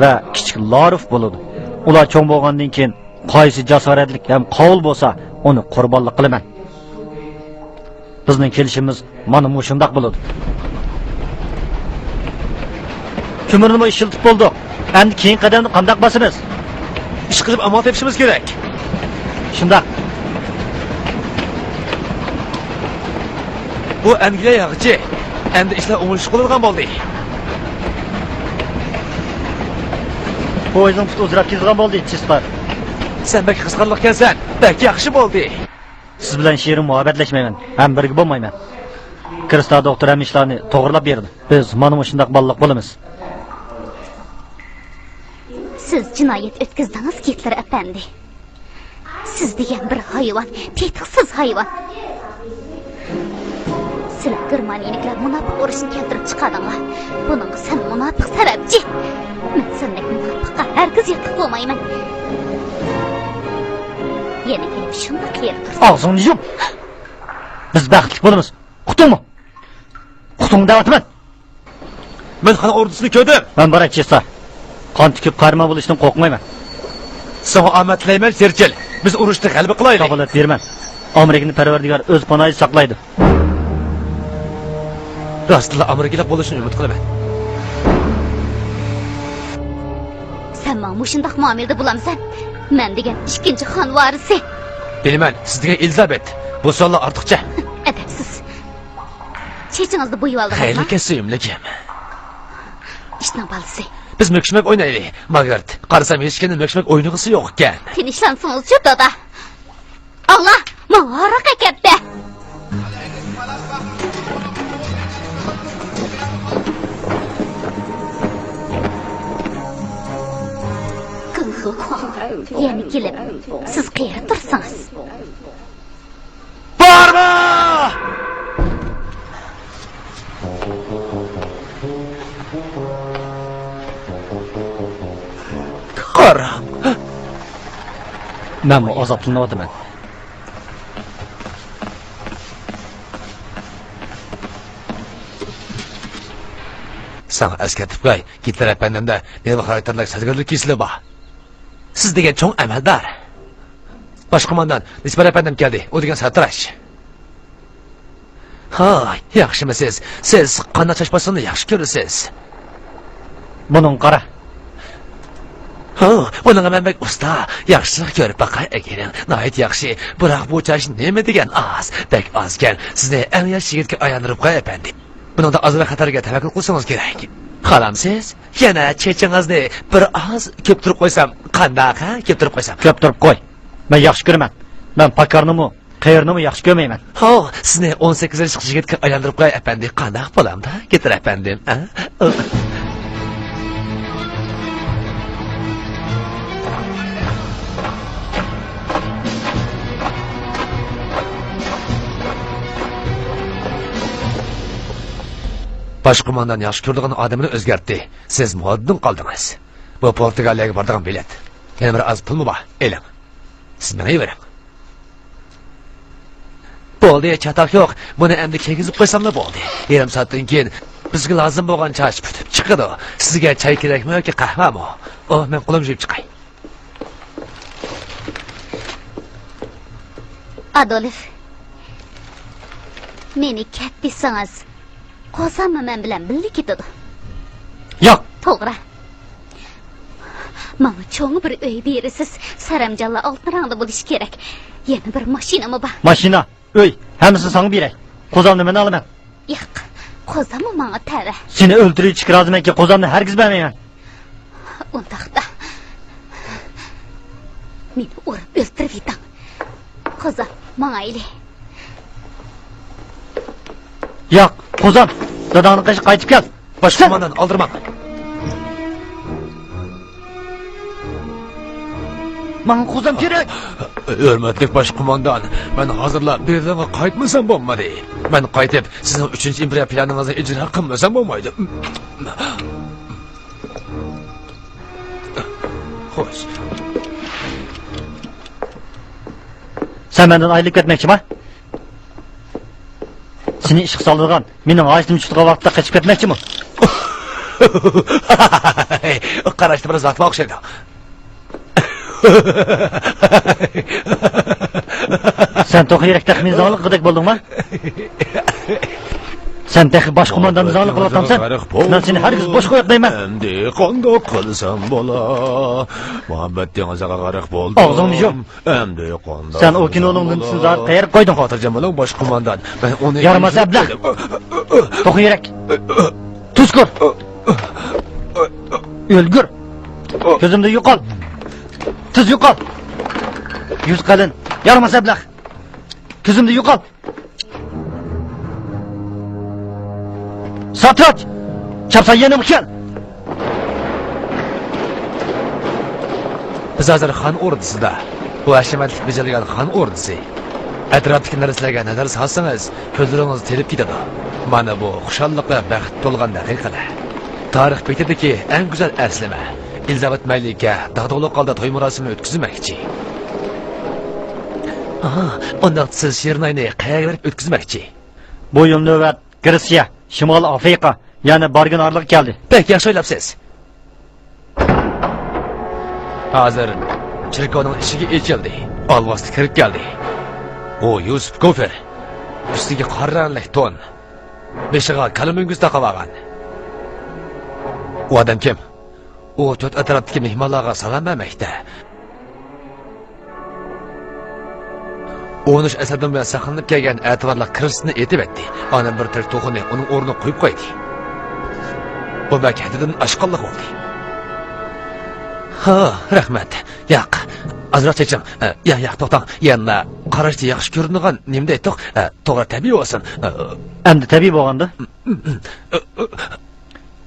ۋە كىچىك لاروف بولىدۇ. ئۇلار چوڭ بولغاندىن كېيىن قايسى جاسارەتلىك ھەم قاۋۇل بولسا، ئۇنى قۇربانلىق قىلىمەن. بىزنىڭ كېلىشىمىمىز مانا مۇشۇنداق بولىدۇ. كۆمۈرنىمۇ ئىشلىتىپ بولدۇق. ئەمدى كېيىنكى قەدەمنى قانداق باسىمىز؟ ئىشقىلىپ ئامال تېپىشىمىز كېرەك. شۇنداق. بۇ ئەنگلىيە ياغىچى. ئەمدى ئىشلار ئوڭۇشلۇق بولىدىغان بولدى. پويىزنىڭ پۇتى ئۇزىراپ كېتىدىغان بولدى، چىسپار. سەن بەك قىزىقارلىقكەنسەن. بەك ياخشى بولدى. سىز بىلەن شېرىن مۇھەببەتلەشمەيمەن ھەم بىرگە بولمايمەن. كرىستا دوختۇر ھەممە ئىشلارنى توغرىلاپ بېرىدۇ. بىز مانا مۇشۇنداق بالىلىق بولىمىز. سىز جىنايەت ئۆتكۈزدىڭىز، گىتلېر ئەپەندى. سىز دېگەن بىر ھايۋان، تېتىقسىز ھايۋان. سىلەر گېرمانىيىلىكلەر مۇناپىق ئۇرۇشىنى كەلتۈرۈپ چىقاردىڭلار. بۇنىڭغا سەن مۇناپىق سەۋەبچى. مەن سەندەك مۇناپىققا ھەرگىز ياتلىق بولمايمەن. يەنە كېلىپ شۇنداق يەردە تۇرساڭ. ئاغزىڭنى يۇم! بىز بەختلىك بولىمىز. ئۇقتۇڭمۇ؟ ئۇقتۇڭ دەۋاتىمەن. مەن خان ئوردىسىنى كۆردۈم. مەن باراي، چېستا. قان تۆكۈپ قەھرىمان بولۇشتىن قورقمايمەن. ساڭا ئامەت تىلەيمەن، چېرچىل. بىز ئۇرۇشتا غەلىبە قىلايلى. كاپالەت بېرىمەن. ئامېرىكىنى پەرۋەردىگار ئۆز پاناھىدا ساقلايدۇ. راستتىنلا ئامېرىكىلىق بولۇشنى ئۈمىد قىلىمەن. سەن ماڭا مۇشۇنداق مۇئامىلىدە بولامسەن؟ مەن دېگەن ئىككىنچى خان ۋارىسى. بىلىمەن، سىز دېگەن ئېلىزابېت. بۇ سوئاللار ئارتۇقچە. ئەدەپسىز. چېچىڭىزنى بويىۋالدىڭىزمۇ؟ خەيرلىككەن سۆيۈملۈكۈم. ئىتنىڭ بالىسى. بىز مۆكۈشمەك ئوينايلى، ماگارت. قارىسام، ھېچكىمنىڭ مۆكۈشمەك ئوينىغۇسى يوق ئىكەن. تىنچلانسىڭىزچۇ، دادا؟ ئاڭلا، ماڭا ھاراق ئەكەپتۇ. يەنە كېلىپ، سىز قېرىپ تۇرسىڭىز. بارما! قارا. مەنمۇ ئازابلىنىۋاتىمەن. ساڭا ئەسكەرتىپ قوياي، گىتلېر ئەپەندىمدە نېرۋا خاراكتېرلىك سەزگۈرلۈك كېسىلى بار. سىز دېگەن چوڭ ئەمەلدار. باش قوماندان، نېسىپەر ئەپەندىم كەلدى. ئۇ دېگەن ساتىراش. ھاي، ياخشىمۇسىز؟ سىز قانداق چاچ باسقىنىنى ياخشى كۆرىسىز؟ بۇنىڭغا قارا. ھا، بۇنىڭغا مەن بەك ئۇستا. ياخشىراق كۆرۈپ باقاي، ئەگىرىڭ. ناھايىتى ياخشى. بىراق بۇ چاچ نېمە دېگەن ئاز. بەك ئازكەن. سىزنى ئەڭ ياخشى يىگىتكە ئايلاندۇرۇپ قوياي، ئەپەندىم. بۇنىڭدا ئازراق خەتەرگە تەۋەككۈل قىلسىڭىز كېرەك. خالامسىز؟ يەنە چېچىڭىزنى بىر ئاز كۆپتۈرۈپ قويسام قانداق، ھە؟ كۆپتۈرۈپ قويسام. كۆپتۈرۈپ قوي. مەن ياخشى كۆرىمەن. مەن پاكارنىمۇ، قېرىنىمۇ ياخشى كۆرمەيمەن. ھو، سىزنى ئون سەككىز ياشلىق يىگىتكە ئايلاندۇرۇپ قوياي، ئەپەندى. قانداق بولامدا، گىتلېر ئەپەندىم، ھە؟ باش قوماندان ياخشى كۆرىدىغان ئادىمىنى ئۆزگەرتتى. سىز مودىدىن قالدىڭىز. بۇ پورتۇگالىيەگە بارىدىغان بېلەت. يەنە بىر ئاز پۇلمۇ بار، ئېلىڭ. سىز مېڭىۋېرىڭ. بولدى، چاتاق يوق. بۇنى ئەمدى كىيگۈزۈپ قويساملا بولدى. يېرىم سائەتتىن كېيىن بىزگە لازىم بولغان چاچ پۈتۈپ چىقىدۇ. سىزگە چاي كېرەكمۇ ياكى قەھۋەمۇ؟ ئوھ، مەن قولۇمنى يۇيۇپ چىقاي. ئادولف، مېنى كەتمىسىڭىز، قوزاممۇ مەن بىلەن بىللە كېتىدۇ. ياق! توغرا. ماڭا چوڭ بىر ئۆي بېرىسىز، سەرەمجانلار ئالتۇن رەڭدە بولۇشى كېرەك. يەنە بىر ماشىنىمۇ بار. ماشىنا، ئۆي، ھەممىسىنى ساڭا بېرەي. قوزامنى مەن ئالىمەن. ياق، قوزاممۇ ماڭا تەۋە. سېنى ئۆلتۈرۈۋېتىشكە رازىمەنكى، قوزامنى ھەرگىز بەرمەيمەن. ئۇنداقتا، مېنى ئۇرۇپ ئۆلتۈرۈۋېتىڭ. قوزام، ماڭايلى. ياق، قوزام، داداڭنىڭ قېشىغا قايتىپ كەل. باش قوماندان، ئالدىرىماڭ. ماڭا قوزام كېرەك. ھۆرمەتلىك باش قوماندان، مەن ھازىرلا بېرلىنغا قايتمىسام بولمىدى. مەن قايتىپ، سىزنىڭ ئۈچىنچى ئىمپېرىيە پىلانىڭىزنى ئىجرا قىلمىسام بولمايدۇ. خوش. سەن مەندىن ئايرىلىپ كەتمەكچىما؟ سېنى ئىشقا سالىدىغان، مېنىڭ ھاجىتىم چۈشىدىغان ۋاقىتتا قېچىپ كەتمەكچىمۇ؟ قاراشتا بىر زاتقا ئوخشايدۇ. سەن توخۇ يۈرەك تېخى مېنى زاڭلىقىدەك بولدۇڭما؟ سەن تېخى باش قومانداننى زاڭلىق قىلىۋاتامسەن؟ مەن سېنى ھەرگىز بوش قويۇپ قويمايمەن. ئەمدى قانداق قىلسام بولا؟ مۇھەببەت دېڭىزىغا غەرق بولدۇم. ئاغزىڭنى يۇم. ئەمدى قانداق سەن ئۇ كىنونىڭ لېنتىسىنى زادى قەيەرگە قويدۇڭ؟ خاتىرجەم بولۇڭ، باش قوماندان. مەن ئۇنى يارىماس ئەبلەخ! توخۇ يۈرەك! تۇزكور! ئۆلگۈر! كۆزۈمدىن يوقال! تېز يوقال! يۈز قېلىن! يارىماس ئەبلەخ! كۆزۈمدىن يوقال! ساتىراچ! چاپسان يېنىمغا كەل! بىز ھازىر خان ئوردىسىدا. بۇ ھەشەمەتلىك بېجىرىلگەن خان ئوردىسى. ئەتراپتىكى نەرسىلەرگە نەزەر سالسىڭىز، كۆزلىرىڭىز تېلىپ كېتىدۇ. مانا بۇ خۇشاللىق ۋە بەخت تولغان دەقىقىلەر. تارىخ بېتىدىكى ئەڭ گۈزەل ئەسلىمە. ئېلىزابېت مەلىكە داغدۇغىلىق ھالدا توي مۇراسىمى ئۆتكۈزمەكچى. ئاھا، ئۇنداقتا سىز شېرىنئاينى قەيەرگە بېرىپ ئۆتكۈزمەكچى؟ بۇ يىل نۆۋەت گرېتسىيە، شىمالىي ئافرىقا، يەنى بارگىن ئارىلىغا كەلدى. بەك ياخشى ئويلاپسىز. ھازىر چېركاۋنىڭ ئىشىكى ئېچىلدى. ئالۋاستى كىرىپ كەلدى. ئۇ يۈسۈپ كۇفېر. ئۈستىگە قارا رەڭلىك تون. بېشىغا كالا مۈڭگۈز تاقىۋالغان. ئۇ ئادەم كىم؟ ئۇ تۆت ئەتراپتىكى مېھمانلارغا سالام بەرمەكتە. ئۇ ئون ئۈچ ئەسىردىن بۇيان ساقلىنىپ كەلگەن ئەتىۋارلىق كىرىستنى ئېتىۋەتتى. ئاندىن بىر تىرىك توخۇنى ئۇنىڭ ئورنىغا قويۇپ قويدى. بۇ بەك ھەددىدىن ئاشقانلىق بولدى. ھا، رەھمەت. ياق، ئازراق چېچىڭ. ئە، يا، ياق، توختاڭ. يەنە قاراشتا ياخشى كۆرۈنىدىغان نېمە دەيتتۇق؟ ئە، توغرا، تەبىئىي بولسۇن. ئە، ئەمدى تەبىئىي بولغاندا؟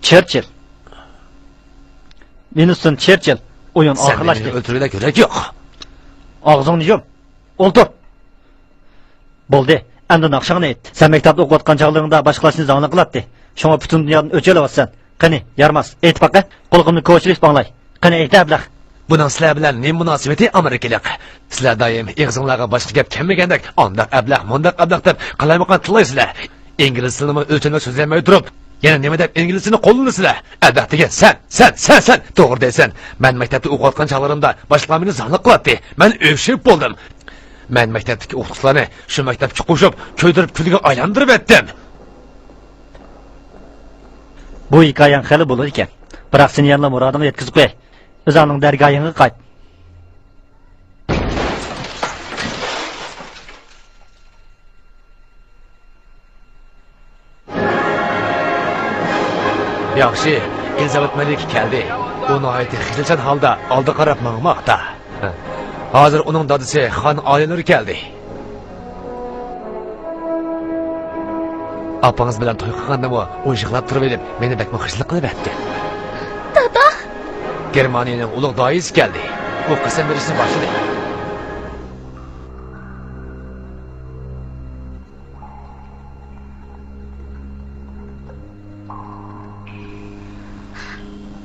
چېرچىل. ۋىنستون چېرچىل. ئويۇن سەن ئاخىرلاشتى. مېنى ئۆلتۈرگۈدەك يۈرەك يوق. ئاغزىڭنى يۇم. ئولتۇر. بولدى. ئەمدى ناخشاڭنى ئېيت. سەن مەكتەپتە ئوقۇۋاتقان چاغلىرىڭدا باشقىلار سېنى زاڭلىق قىلاتتى. شۇڭا پۈتۈن دۇنيادىن ئۆچ ئېلىۋاتىسەن. قېنى، يارىماس، ئېيتىپ باقە. قۇلىقىمنى كوچىلىشىپ ئاڭلاي. قېنى، ئېيت، ئەبلەخ. بۇنىڭ سىلەر بىلەن نېمە مۇناسىۋىتى، ئامېرىكىلىق؟ سىلەر دائىم ئېغىزىڭلارغا باشقا گەپ كەلمىگەندەك، ئانداق ئەبلەخ، مۇنداق ئەبلەخ دەپ قالايمىقان تىللايسىلەر. ئىنگلىز تىلىنىمۇ ئۆلچەملىك سۆزلىيەلمەي تۇرۇپ، يەنە نېمە دەپ ئىنگلىز تىلىنى قوللىنىسىلەر؟ ئەبلەخ دېگەن سەن، سەن، سەن، سەن! توغرا دەيسەن. مەن مەكتەپتە ئوقۇۋاتقان چاغلىرىمدا باشقىلار مېنى زاڭلىق قىلاتتى. مەن ئۆچ ئېلىپ بولدۇم. مەن مەكتەپتىكى ئوقۇتقۇچىلارنى شۇ مەكتەپكە قوشۇپ، كۆيدۈرۈپ كۈلگە ئايلاندۇرۇۋەتتىم. بۇ ھېكايەڭ خېلى بولىدىكەن. بىراق سېنى يەنىلا مۇرادىڭغا يەتكۈزۈپ قوياي. ئۆزۈڭنىڭ دەرگاھىڭغا قايت. ياخشى، ئېلىزابېت مەلىكە كەلدى. ئۇ ناھايىتى خىجىلچان ھالدا ئالدىغا قاراپ ماڭماقتا. ھازىر ئۇنىڭ دادىسى خان ئالىيلىرى كەلدى. ئاپىڭىز بىلەن توي قىلغاندىمۇ ئۇ يىغلاپ تۇرۇۋېلىپ، مېنى بەكمۇ خىجىل قىلىۋەتتى. دادا! گېرمانىيەنىڭ ئۇلۇغ داھىيسى كەلدى. ئۇ قەسەم بېرىشنى باشلىدى.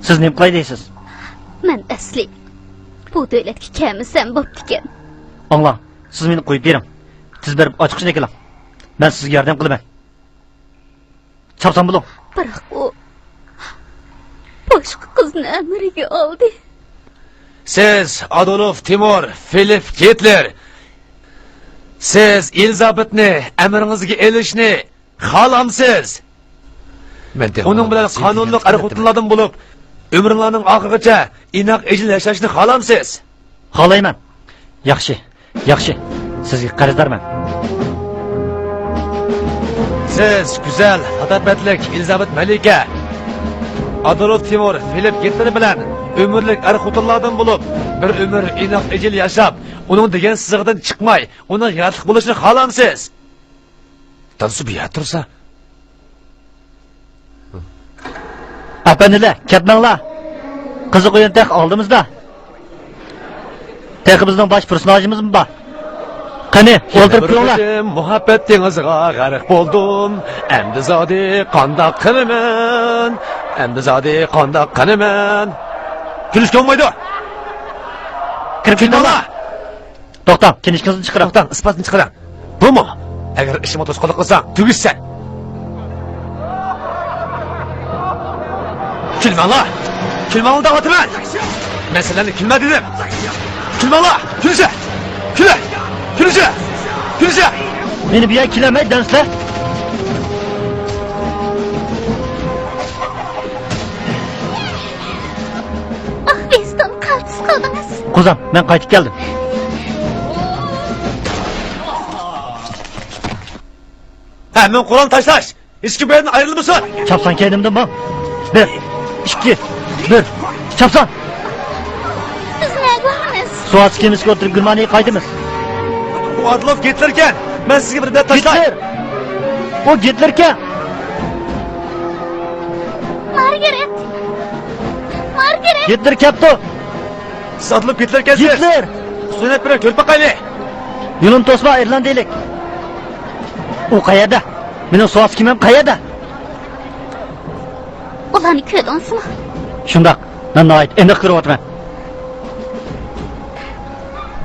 سىز نېمە قىلاي دەيسىز؟ مەن ئەسلى بۇ دۆلەتكە كەلمىسەم بوپتىكەن. ئاڭلاڭ، سىز مېنى قويۇپ بېرىڭ. تېز بېرىپ ئاچقۇچنى ئەكېلىڭ. مەن سىزگە ياردەم قىلىمەن. چاپسان بولۇڭ. بىراق ئۇ باشقا قىزنى ئەمرىگە ئالدى. سىز ئادولف تىمۇر، فىلىپ گىتلېر. سىز ئېلىزابېتنى ئەمرىڭىزگە ئېلىشنى خالامسىز؟ ئۇنىڭ بىلەن قانۇنلۇق ئەر-خوتۇنلاردىن بولۇپ، ئۆمرۈڭلارنىڭ ئاخىرىغىچە ئىناق ئېجىل ياشاشنى خالامسىز؟ خالايمەن. ياخشى، ياخشى. سىزگە قەرزدارمەن. سىز گۈزەل، لاتاپەتلىك ئېلىزابېت مەلىكە، ئادولف تىمۇر، فىلىپ گىتلېر بىلەن ئۆمۈرلۈك ئەر-خوتۇنلاردىن بولۇپ، بىر ئۆمۈر ئىناق ئېجىل ياشاپ، ئۇنىڭ دېگەن سىزىقىدىن چىقماي، ئۇنىڭ ياتلىق بولۇشىنى خالامسىز؟ دادىسى بۇ يەردە تۇرسا. ئەپەندىلەر، كەتمەڭلار. قىزىق ئويۇن تېخى ئالدىمىزدا. تېخى بىزنىڭ باش پېرسوناژىمىزمۇ بار. قېنى، ئولتۇرۇپ تۇرۇڭلار. مۇھەببەت دېڭىزىغا غەرق بولدۇم. ئەمدى زادى قانداق قىلىمەن؟ ئەمدى زادى قانداق قىلىمەن؟ كۈلۈشكە بولمايدۇ. كىرىپ كېتىڭلار. توختاڭ، كىنىشكىڭىزنى چىقىرىڭ. توختاڭ، ئىسپاتنى چىقىرىڭ. بۇمۇ؟ ئەگەر ئىشىمغا توسقۇنلۇق قىلساڭ، تۈگىسەن. كۈلمەڭلار! كۈلمەڭلار دەۋاتىمەن! مەن سىلەرنى كۈلمە دېدىم! كۈلمەڭلار! كۈلسە! كۈلە! كۈلسە! كۈلسە! مېنى بۇ يەرگە كېلەلمەي دەمسىلەر! ئاھ، ۋىنستون، قالتىس قىلدىڭىز. قوزام، مەن قايتىپ كەلدىم. ھە، مېنىڭ قورالنى تاشلاش! ھېچكىم بۇ يەردىن ئايرىلمىسۇن! چاپسان كەينىمدىن ماڭ! بىر، ئىككى، بىر، چاپسان! بىز نەگە بارىمىز؟ سۇۋاتسى كېمىسىگە ئولتۇرۇپ گېرمانىيەگە قايتىمىز. ئۇ ئادولف گىتلېركەن! مەن سىزگە بىر بېلەت تاشلاي! گىتلېر! ئۇ گىتلېركەن! مارگارېت! مارگارېت! گىتلېر كەپتۇ! سىز ئاتلىنىپ گىتلېركەنسىز! گىتلېر! سۆزلەپ بېرىڭ، كۆرۈپ باقايلى! يولۇمنى توسما، ئىرلاندىيەلىك! ئۇ قەيەردە؟ مېنىڭ سۇۋاتسى كېمەم قەيەردە؟ ئۇلارنى كۆردىڭىزمۇ؟ شۇنداق، مەن ناھايىتى ئېنىق كۆرۈۋاتىمەن.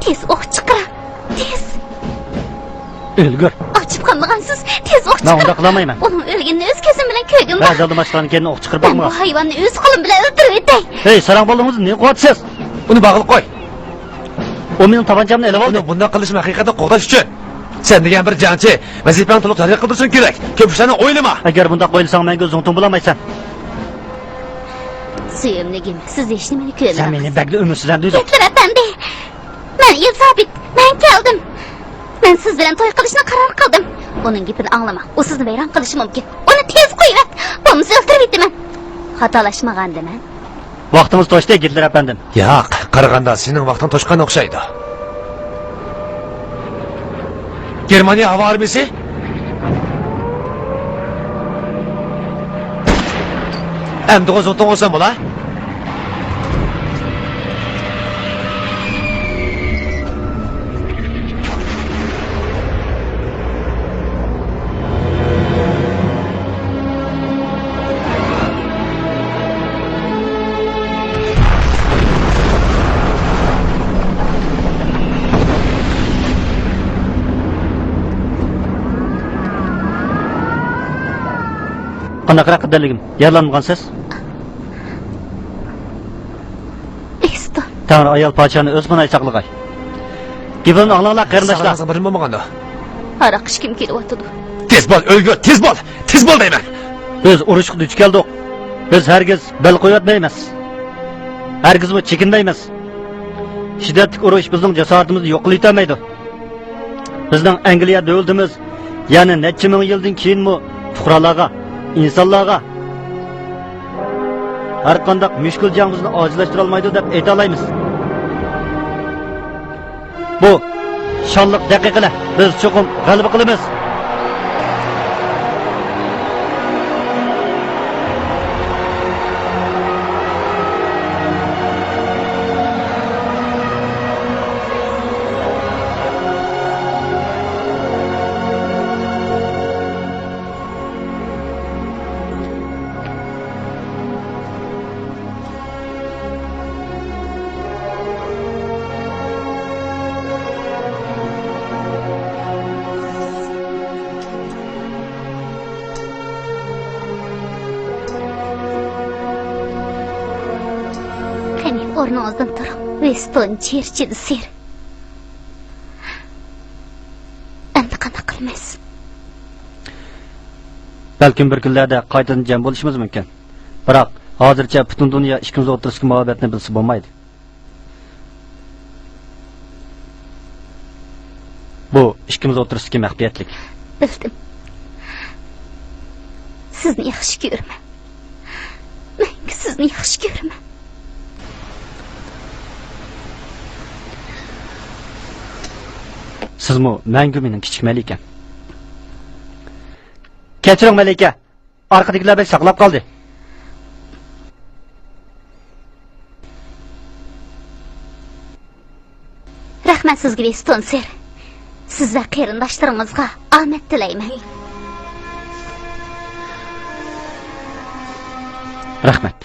تېز ئوق چىقىرىڭ! تېز! ئۆلگۈر! ئاچچىقلانمىغانسىز، تېز ئوق چىقىرىڭ! مەن ئۇنداق قىلالمايمەن. ئۇنىڭ ئۆلگىنىنى ئۆز كۆزۈم بىلەن كۆرگۈم بار. بەزى ئالدىماشلارنىڭ كەينىدىن ئوق چىقىرىپ باقمىغان. مەن بۇ ھايۋاننى ئۆز قولۇم بىلەن ئۆلتۈرۈۋېتەي. ھەي، ساراڭ بالىڭىزنى نېمە قىلىۋاتىسىز؟ ئۇنى باغلىق قوي. ئۇ مېنىڭ تاپانچامنى ئېلىۋالدى. ئۇنىڭ بۇنداق قىلىشىمۇ ھەقىقەتنى قوغداش ئۈچۈن. سەن دېگەن بىر جەڭچى ۋەزىپەڭنى تولۇق جارى قىلدۇرۇشۇڭ كېرەك. كۆپ ئىشلارنى ئويلىما. ئەگەر بۇنداق ئويلىساڭ، مەڭگۈ زۇڭتۇڭ بولالمايسەن. سۆيۈملۈكۈم، سىز ھېچنېمىنى كۆرمىدىڭىز. سەن مېنى بەكلا ئۈمىدسىزلەندۈردۈڭ. گىتلېر ئەپەندى، مەن ئېلىزابېت، مەن كەلدىم. مەن سىز بىلەن توي قىلىشنى قارار قىلدىم. ئۇنىڭ گېپىنى ئاڭلىما. ئۇ سىزنى ۋەيران قىلىشى مۇمكىن. ئۇنى تېز قويۇۋەت. بولمىسا ئۆلتۈرۈۋېتىمەن. خاتالاشمىغاندىمەن. ۋاقتىڭىز توشتى، گىتلېر ئەپەندىم. ياق، قارىغاندا سېنىڭ ۋاقتىڭ توشقان ئوخشايدۇ. گېرمانىيە ھاۋا ئارمىيىسى؟ ئەمدىغۇ زۇڭتۇڭ بولسام بولا؟ قانداقراق قىلدىلىگىم؟ يارىلانمىغانسىز؟ ئېستون. تەڭرى ئايال پادىشاھنى ئۆز پاناھى ساقلىغاي. گېپىمنى ئاڭلاڭلار، قېرىنداشلار. ساغلىقىڭىزغا بىرنېمە بولمىغاندۇ؟ ھاراق ئىچكۈم كېلىۋاتىدۇ. تېز بول، ئۆلگۈر، تېز بول! تېز بول دەيمەن! بىز ئۇرۇشقا دۇچ كەلدۇق. بىز ھەرگىز بەل قويۇۋەتمەيمىز. ھەرگىزمۇ چېكىنمەيمىز. شىددەتلىك ئۇرۇش بىزنىڭ جاسارىتىمىزنى يوق قىلىۋېتەلمەيدۇ. بىزنىڭ ئەنگلىيە دۆلىتىمىز يەنە نەچچە مىڭ يىلدىن كېيىنمۇ پۇقرالارغا، ئىنسانلارغا ھەرقانداق مۈشكۈل جەڭ بىزنى ئاجىزلاشتۇرالمايدۇ دەپ ئېيتالايمىز. بۇ شانلىق دەقىقىلەر، بىز چوقۇم غەلىبە قىلىمىز! قېنى، ئورنىڭىزدىن تۇرۇڭ، ۋىنستون چېرچىل سىر. ئەمدى قانداق قىلىمىز؟ بەلكىم بىر كۈنلەردە قايتىدىن جەم بولۇشىمىز مۇمكىن. بىراق، ھازىرچە پۈتۈن دۇنيا ئىككىمىز ئوتتۇرىسىدىكى مۇھەببەتنى بىلسە بولمايدۇ. بۇ ئىككىمىز ئوتتۇرىسىدىكى مەخپىيەتلىك. بىلدىم. سىزنى ياخشى كۆرىمەن. مەڭگۈ سىزنى ياخشى كۆرىمەن. سىزمۇ مەڭگۈ مېنىڭ كىچىك مەلىكەم. كەچۈرۈڭ، مەلىكە. ئارقىدىكىلەر بەك ساقلاپ قالدى. رەھمەت سىزگە، ۋىنستون سىر. سىز ۋە قېرىنداشلىرىڭىزغا ئامەت تىلەيمەن. رەھمەت.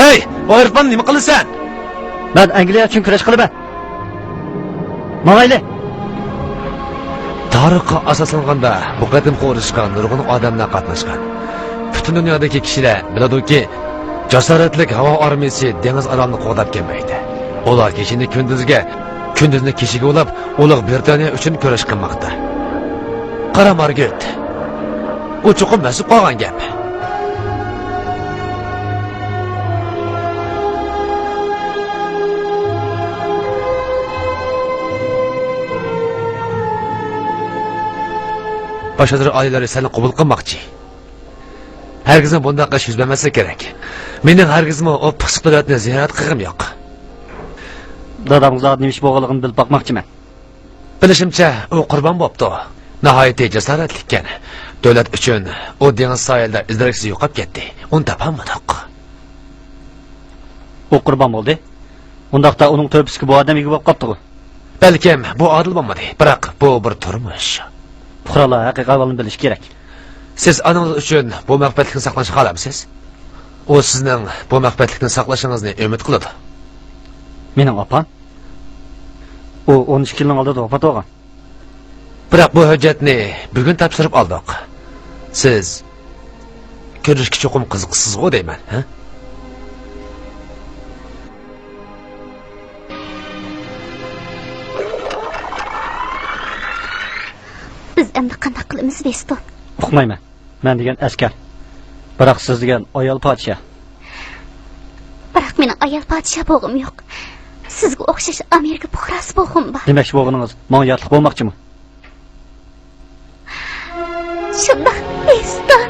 ھەي، ئۇ ھېرىپان، نېمە قىلىسەن؟ مەن ئەنگلىيە ئۈچۈن كۈرەش قىلىمەن. ماڭايلى! تارىخقا ئاساسلانغاندا، بۇ قېتىمقى ئۇرۇشقا نۇرغۇن ئادەملەر قاتناشقان. پۈتۈن دۇنيادىكى كىشىلەر بىلىدۇكى، جاسارەتلىك ھاۋا ئارمىيىسى دېڭىز ئارالىنى قوغداپ كەلمەكتە. ئۇلار كېچىنى كۈندۈزگە، كۈندۈزنى كېچىگە ئۇلاپ، ئۇلۇغ بىرىتانىيە ئۈچۈن كۈرەش قىلماقتا. قارا، مارگرېت. ئۇ چوقۇم مەسۇپ قالغان گەپ. باش ۋەزىر ئالىيلىرى سەننى قوبۇل قىلماقچى. ھەرگىزمۇ بۇنداق ئىش يۈز بەرمەسلىكى كېرەك. مېنىڭ ھەرگىزمۇ ئۇ پىخسىق دۆلەتنى زىيارەت قىلغۇم يوق. دادامغا زادى نېمە ئىش بولغانلىقىنى بىلىپ باقماقچىمەن. بىلىشىمچە، ئۇ قۇربان بوپتۇ. ناھايىتى جاسارەتلىككەن. دۆلەت ئۈچۈن. ئۇ دېڭىز ساھىلدا ئىز-دېرەكسىز يوقاپ كەتتى. ئۇنى تاپالمىدۇق. ئۇ قۇربان بولدى؟ ئۇنداقتا ئۇنىڭ تۆپىسىگە بۇ ئادەم ئىگە بولۇپ قاپتىغۇ؟ بەلكىم بۇ ئادىل بولمىدى، بىراق بۇ بىر تۇرمۇش. پۇقرالار ھەقىقىي ئەھۋالنى بىلىشى كېرەك. سىز ئانىڭىز ئۈچۈن بۇ مەخپىيەتلىكنى ساقلاشنى خالامسىز؟ ئۇ سىزنىڭ بۇ مەخپىيەتلىكنى ساقلىشىڭىزنى ئۈمىد قىلىدۇ. مېنىڭ ئاپام؟ ئۇ ئون ئىككى يىلنىڭ ئالدىدا ۋاپات بولغان. بىراق بۇ ھۆججەتنى بۈگۈن تاپشۇرۇپ ئالدۇق. سىز كۆرۈشكە چوقۇم قىزىقىسىزغۇ دەيمەن، ھە؟ بىز ئەمدى قانداق قىلىمىز، ۋېستون؟ ئۇقمايمەن. مەن دېگەن ئەسكەر. بىراق سىز دېگەن ئايال پادىشاھ. بىراق مېنىڭ ئايال پادىشاھ بولغۇم يوق. سىزگە ئوخشاش ئامېرىكا پۇقراسى بولغۇم بار. دېمەكچى بولغىنىڭىز، ماڭا ياتلىق بولماقچىمۇ؟ شۇنداق، ۋېستون.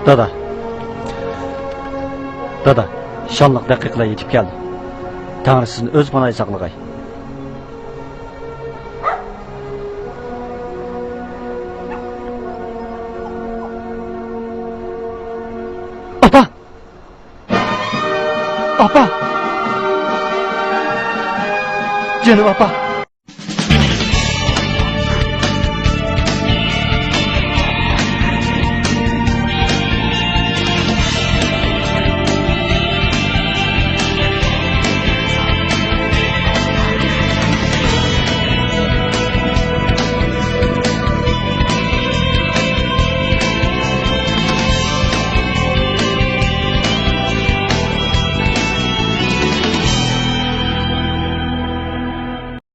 دادا. دادا، شانلىق دەقىقىلەر يېتىپ كەلدى. تەڭرى سىزنى ئۆز پاناھى ساقلىغاي. ئاپا! ئاپا! جېنىم ئاپا!